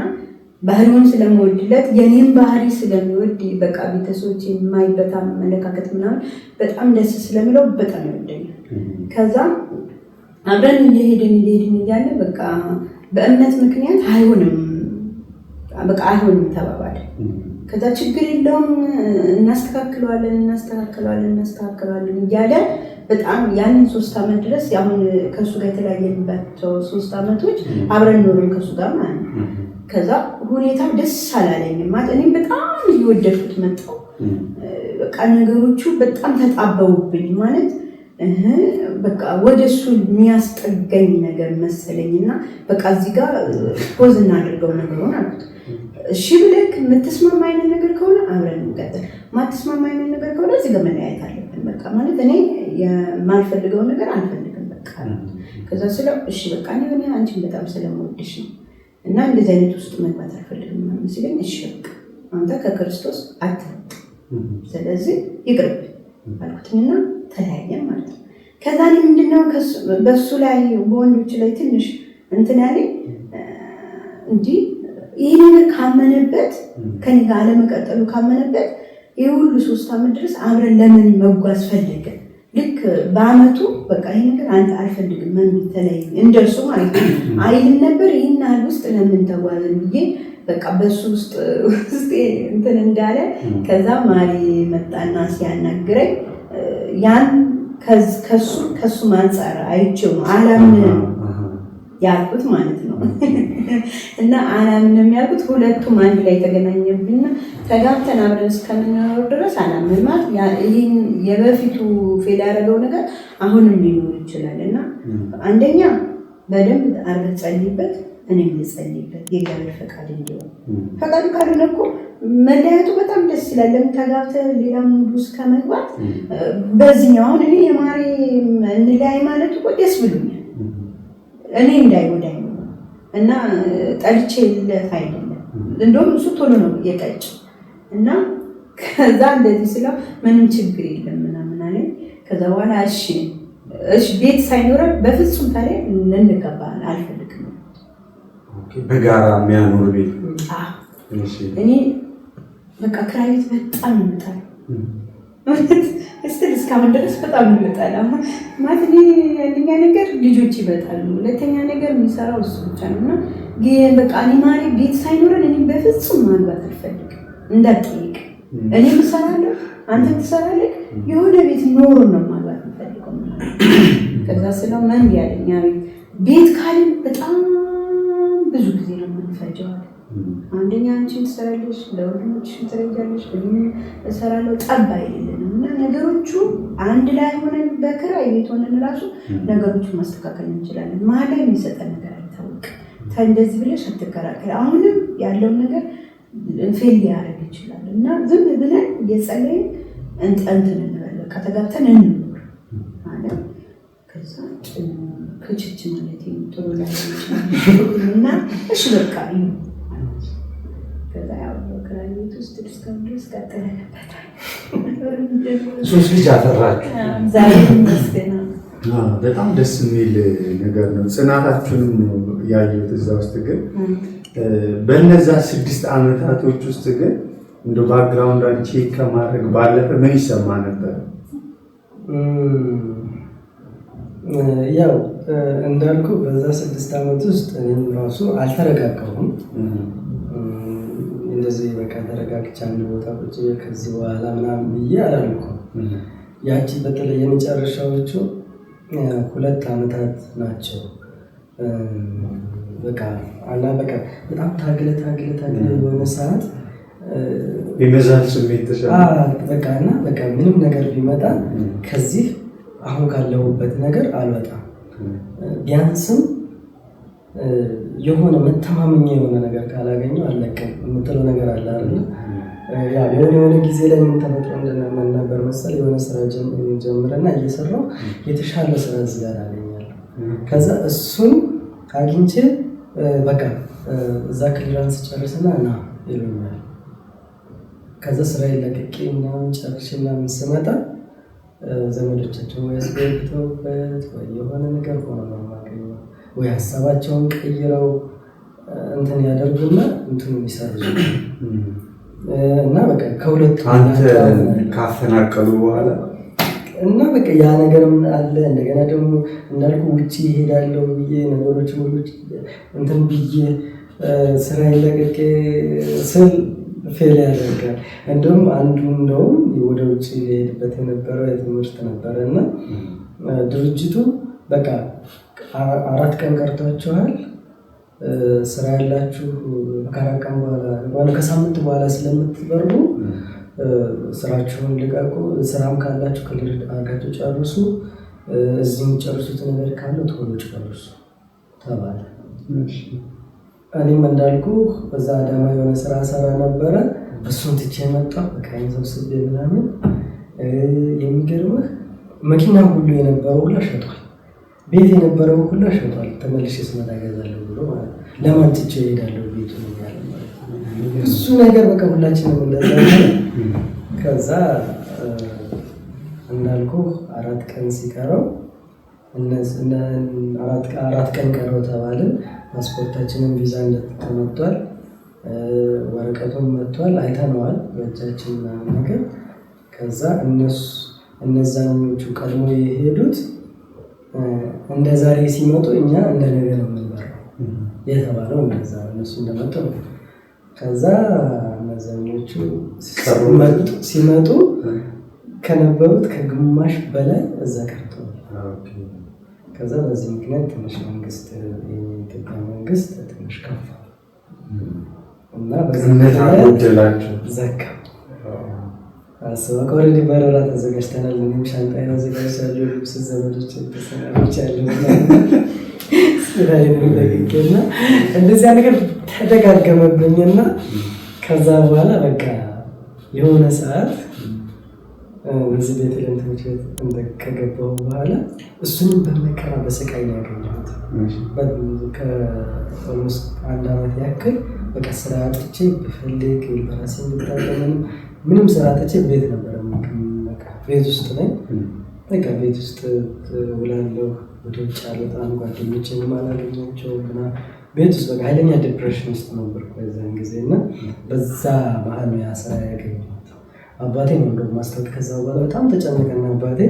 ባህሪውን ስለምወድለት የኔም ባህሪ ስለሚወድ በቃ ቤተሰቦቼ የማይበት አመለካከት ምናምን በጣም ደስ ስለሚለው በጣም ይወደኛል። ከዛ አብረን እየሄድን እያለ በቃ በእምነት ምክንያት አይሆንም በቃ አይሆንም ተባባለ። ከዛ ችግር የለውም እናስተካክለዋለን እያለ በጣም ያንን 3 ዓመት ድረስ አሁን ከሱ ጋር የተለያየንባቸው 3 ዓመቶች አብረን ኖርን ከሱ ጋር ማለት ነው። ከዛ ሁኔታው ደስ አላለኝም ማለት እኔም በጣም እየወደድኩት መጣሁ። በቃ ነገሮቹ በጣም ተጣበቡብኝ ማለት በቃ ወደሱ የሚያስጠጋኝ ነገር መሰለኝና በቃ እዚህ ጋር pause እናድርገው ነገሩን አልኩት። እሺ ብለህ የምትስማማ አይነት ነገር ከሆነ አብረን እንቀጥል፣ ማትስማማ አይነት ነገር ከሆነ እዚህ ጋር መለያየት አለብን። በቃ ማለት እኔ የማልፈልገው ነገር አልፈልግም በቃ። ከዛ ስለው እሺ በቃ እኔ አንቺን በጣም ስለምወድሽ ነው እና እንደዚህ አይነት ውስጥ መግባት አልፈልግም ምናምን ሲለኝ እሺ በቃ አንተ ከክርስቶስ አትርቅ፣ ስለዚህ ይቅርብ አልኩትና ተለያየን ማለት ነው። ከዛ እኔ ምንድነው በሱ ላይ በወንዶች ላይ ትንሽ እንትን ያለኝ እንጂ ይሄ ነገር ካመነበት ከኔ ጋር አለመቀጠሉ ካመነበት ይሄ ሁሉ 3 ዓመት ድረስ አብረን ለምን መጓዝ ፈለገ? ልክ በአመቱ በቃ ይሄ ነገር አንተ አልፈልግም ምን ተለይ እንደሱ ማለት ነው አይልም ነበር። ይሄን ያህል ውስጥ ለምን ተጓዝን ብዬ በቃ በሱ ውስጥ እንትን እንዳለ ከዛ ማሪ መጣና ሲያናግረኝ ያን ከሱ ማንጻር አይቼው አላምንም ያልኩት ማለት ነው። እና አላምንም ያልኩት ሁለቱም አንድ ላይ ተገናኘብኝና ተጋብተን አብረን እስከምንኖር ድረስ አላምንም ማለት ይሄን የበፊቱ fail ያደረገው ነገር አሁንም ሊኖር ይችላል። እና አንደኛ በደንብ አድርገህ ጸልይበት፣ እኔም ልጸልይበት የእግዚአብሔር ፈቃድ እንዲሆን። ፈቃዱ ካልሆነ እኮ መለያየቱ በጣም ደስ ይላል። ለምን ተጋብተህ ሌላ mood ውስጥ ከመግባት በዚህኛው አሁን እኔ የማሪ እንለያይ ማለት እኮ ደስ ብሎኛል፣ እኔ እንዳይጎዳኝ ነው እና ጠልቼለት አይደለም። እንደውም እሱ ቶሎ ነው የቀጭ እና ከዛ እንደዚህ ስለው ምንም ችግር የለም ምናምን አለኝ። ከዛ በኋላ እሺ እሺ ቤት ሳይኖረን በፍጹም ታዲያ እንገባ አልፈልግም። okay በጋራ የሚያኖር ቤት። እሺ እኔ በቃ ክራይ ቤት በጣም ይመጣል እስቲ እስካሁን ድረስ በጣም ይመጣል። ማለት እኔ አንደኛ ነገር ልጆች ይመጣሉ፣ ሁለተኛ ነገር የሚሰራው እሱ ብቻ ነውና በቃ እኔ ማሪ ቤት ሳይኖረን እኔ በፍጹም ማግባት አልፈልግም። እንዳትጠይቅ እኔም እሰራለሁ አንተ ትሰራለህ፣ የሆነ ቤት ኖሮ ነው ማግባት የምፈልገው። ከዛ ስለው ምን ያለኝ ቤት ካልን በጣም ብዙ ጊዜ ነው የምንፈጀው። አንደኛ አንቺም ትሰራለሽ፣ ለወንድሞችሽም ትረጃለሽ፣ እኔም እሰራለሁ። ጠብ አይደለንም እና ነገሮቹ አንድ ላይ ሆነን በክራይ ቤት ሆነን ራሱ ነገሮቹን ማስተካከል እንችላለን። መሀል ላይ የሚሰጠን ነገር አይታወቅም። እንደዚህ ብለሽ አትከራከሪ። አሁንም ያለውን ነገር fail ሊያደርግ ይችላል እና ዝም ብለን እየጸለይን እንትን እንበል፣ በቃ ተጋብተን እንኖር ማለት ከዛ ክችች ማለት ጥሩ ላይ እና እሺ በቃ ይሁን። ከዛ ያው በክራይ ቤት ውስጥ እስካሁን ድረስ ቀጥለንበታል። 3 ልጅ አፈራችሁ። እግዚአብሔር ይመስገን። በጣም ደስ የሚል ነገር ነው። ጽናታችሁንም ነው ያየሁት እዛ ውስጥ። ግን በእነዛ 6 ዓመታቶች ውስጥ ግን እንደ background ዷን check ከማድረግ ባለፈ ምን ይሰማ ነበር? ያው እንዳልኩ በዛ 6 ዓመት ውስጥ እኔም ራሱ አልተረጋጋሁም። እንደዚህ በቃ ተረጋግቼ አንድ ቦታ ቁጭ ከዚህ በኋላ ምናምን ብዬ አላልኩም። ያቺ በተለይ የመጨረሻዎቹ 2 ዓመታት ናቸው። በቃ አላ በቃ በጣም ታግለ የሆነ ሰዓት የመዛል ስሜት ተሰማ። በቃ እና በቃ ምንም ነገር ቢመጣ ከዚህ አሁን ካለሁበት ነገር አልወጣም። ቢያንስም የሆነ መተማመኛ የሆነ ነገር ካላገኘው አልለቅም የምትለው ነገር አለ አይደል? ያ የሆነ ጊዜ ላይ ምን ተፈጥሮ እንደነበር ነበር መሰል የሆነ ስራ ጀምረና እየሰራው የተሻለ ስራ እዚህ ጋር አገኛለሁ። ከዛ እሱን አግኝቼ በቃ እዛ clearance ጨርስና ና ይሉኛል። ከዛ ስራ ለቅቄ ምናምን ጨርሼ ምናምን ስመጣ ዘመዶቻቸው ወይ አስገብተውበት ወይ የሆነ ነገር ሆኖ ነው የማገኘው፣ ወይ ሀሳባቸውን ቀይረው እንትን ያደርጉና እንትኑ ይሰርዙ እና በቃ ከሁለቱ አንተ ካፈናቀሉ በኋላ እና በቃ ያ ነገርም አለ። እንደገና ደግሞ እንዳልኩ ውጪ እሄዳለሁ ብዬ ነገሮች ሁሉ እንትን ብዬ ስራ ለቅቄ ስል fail ያደርጋል። እንደውም አንዱ እንደውም ወደ ውጭ ሊሄድበት የነበረው የትምህርት ነበረ እና ድርጅቱ በቃ 4 ቀን ቀርቷቸዋል፣ ስራ ያላችሁ ከ4 ቀን በኋላ ከሳምንት በኋላ ስለምትበሩ ስራችሁን ልቀቁ፣ ስራም ካላችሁ clear አድርጋችሁ ጨርሱ፣ እዚህ የሚጨርሱት ነገር ካለ ቶሎ ጨርሱ ተባለ። እኔም እንዳልኩ በዛ አዳማ የሆነ ስራ ሰራ ነበረ፣ እሱን ትቼ መጣሁ። በቃ ሰብስቤ ምናምን። የሚገርምህ መኪና ሁሉ የነበረው ሁላ ሸጧል፣ ቤት የነበረው ሁላ ሸጧል። ተመልሼ ስመጣ እገዛለሁ ብሎ ማለት ነው። ለማን ትቼ እሄዳለሁ ቤቱን እያለ ማለት ነው። ብዙ ነገር በቃ ሁላችንም እንደዛ። ከዛ እንዳልኩ 4 ቀን ሲቀረው 4 ቀን ቀረው ተባልን። ፓስፖርታችንን ቪዛ እንደተመቷል፣ ወረቀቱን መጥቷል፣ አይተነዋል በእጃችን ምናምን ነገር። ከዛ እነዛኞቹ ቀድሞ የሄዱት እንደ ዛሬ ሲመጡ እኛ እንደ ነገ ነው የምንበረው የተባለው፣ እንደዛ እነሱ እንደመጡ ነው። ከዛ እነዛኞቹ ሲመጡ ከነበሩት ከግማሽ በላይ እዛ ቀርተዋል። ከዛ በዚህ ምክንያት ትንሽ መንግስት የኢትዮጵያ መንግስት ትንሽ ከፋ እና በዚህ ምክንያት ዘጋ። አስበው already በረራ ተዘጋጅተናል። እኔም ሻንጣዬን አዘጋጅቻለሁ፣ ልብስ ዘመዶች ተሰናብቻለሁ፣ ስራዬን ለቅቄና እንደዚያ ነገር ተደጋገመብኝና ከዛ በኋላ በቃ የሆነ ሰዓት እዚህ ቤተልሔም ትምህርት ቤት ከገባሁ በኋላ እሱንም በመከራ በስቃይ ነው ያገኘሁት። ከ almost 1 ዓመት ያክል በቃ ስራ አጥቼ ብፈልግ በራሴ ብታቀም ምንም ስራ አጥቼ ቤት ነበር፣ በቃ ቤት ውስጥ ነኝ። በቃ ቤት ውስጥ ውላለሁ፣ ወደ ውጭ አልወጣም፣ ጓደኞቼንም አላገኛቸውም ምናምን። ቤት ውስጥ በቃ ኃይለኛ depression ውስጥ ነበርኩ በዛን ጊዜ እና በዛ መሀል ነው ያ ስራ ያገኘሁት። አባቴ ነው እንደውም ማስታወቅ። ከዛ በኋላ በጣም ተጨነቀና አባቴ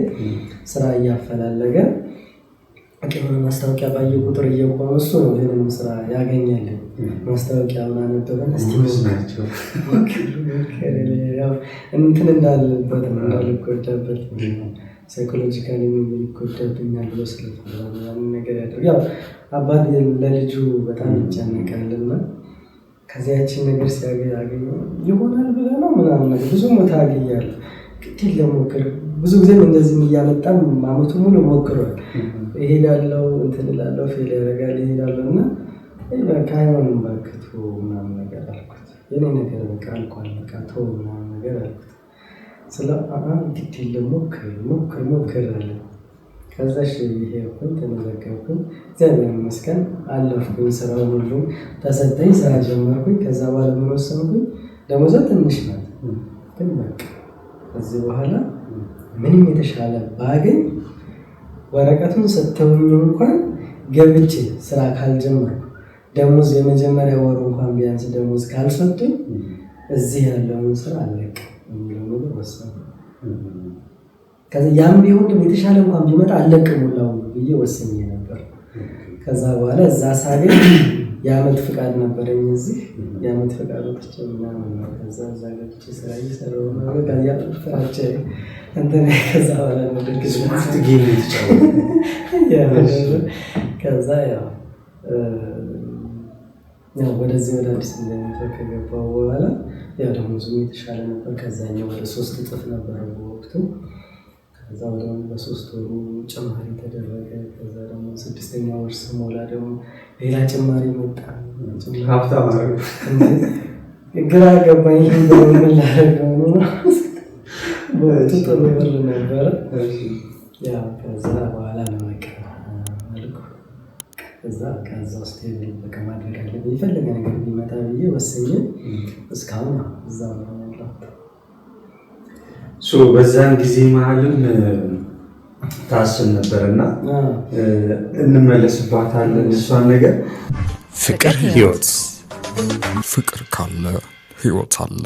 ስራ እያፈላለገ የሆነ ማስታወቂያ ባየ ቁጥር እየቆመ እሱ ነው ይሄንን ስራ ያገኛልኝ። ማስታወቂያውን አነበበን እስቲ እንትን እንዳልበት ነው እንዳልጎዳበት psychologically ይጎዳብኛል ብሎ ስለፈራ ያንን ነገር ያደርግ። ያው አባት ለልጁ በጣም ይጨነቃልና ከዚያ ያቺን ነገር ሲያገኝ ይሆናል ብለህ ነው ምናምን ነገር ብዙ ቦታ አገኛለሁ ግድ የለም ሞክር። ብዙ ጊዜም እንደዚህም እያመጣም አመቱ ሙሉ ሞክሯል። እሄዳለሁ እንትን እላለሁ fail ያደርጋል እሄዳለሁ እና በቃ አይሆንም እባክህ ተወው ምናምን ነገር አልኩት። የኔ ነገር በቃ አልቋል በቃ ተወው ምናምን ነገር አልኩት። ስለ ግድ የለም ሞክር ሞክር ሞክር አለ። ከዛ እሺ ሄድኩኝ ተመዘገብኩኝ፣ እግዚአብሔር ይመስገን አለፍኩኝ። ስራውን ሁሉ ተሰጠኝ፣ ስራ ጀመርኩኝ። ከዛ በኋላ ምን ወሰንኩኝ? ደሞዟ ትንሽ ናት፣ ግን በቃ ከዚህ በኋላ ምንም የተሻለ ባገኝ ወረቀቱን ሰጥተውኝ እንኳን ገብቼ ስራ ካልጀመርኩ ደሞዝ የመጀመሪያ ወሩ እንኳን ቢያንስ ደሞዝ ካልሰጡኝ እዚህ ያለውን ስራ አለቅም የሚለው ነገር ወሰንኩ። ከዛ ያም ቢሆን ግን የተሻለ እንኳን ቢመጣ አለቅም ሁላው ብዬ ወስኜ ነበር። ከዛ በኋላ እዛ ሳገኝ የአመት ፍቃድ ነበረኝ እዚህ የአመት ፍቃድ ወጥቼ ምናምን ነው። ከዛ እዛ ገብቼ ስራ እየሰራሁ ነው። በቃ ያ ፍራቻ እንትን ከዛ በኋላ ነው ድርጊት smart game የተጫወተው። ከዛ ያው ያው ወደዚህ ወደ አዲስ ዲዛይን ኔትወርክ ከገባሁ በኋላ ያው ደሞዙም የተሻለ ነበር። ከዛኛው ወደ 3 እጥፍ ነበረ በወቅቱ። ከዛ ወደ በ3 ወሩ ጭማሪ ተደረገ። ከዛ ደግሞ 6ኛ ወር ስሞላ ደግሞ ሌላ ጭማሪ መጣ። ሀብታም አደረገ። ግራ ገባኝ። ምን ላደርገው ነው? በወቅቱ ጥሩ ብር ነበረ። ያው ከዛ በኋላ ነው በቃ አልኩ። ከዛ ከዛ stable በቃ ማድረግ አለብኝ የፈለገ ነገር ቢመጣ ብዬ ወስኜ እስካሁን እዛው ነው ያለሁት። So በዛን ጊዜ መሀልም ታስብ ነበርና እንመለስባታለን እሷን ነገር። ፍቅር ህይወት፣ ፍቅር ካለ ህይወት አለ።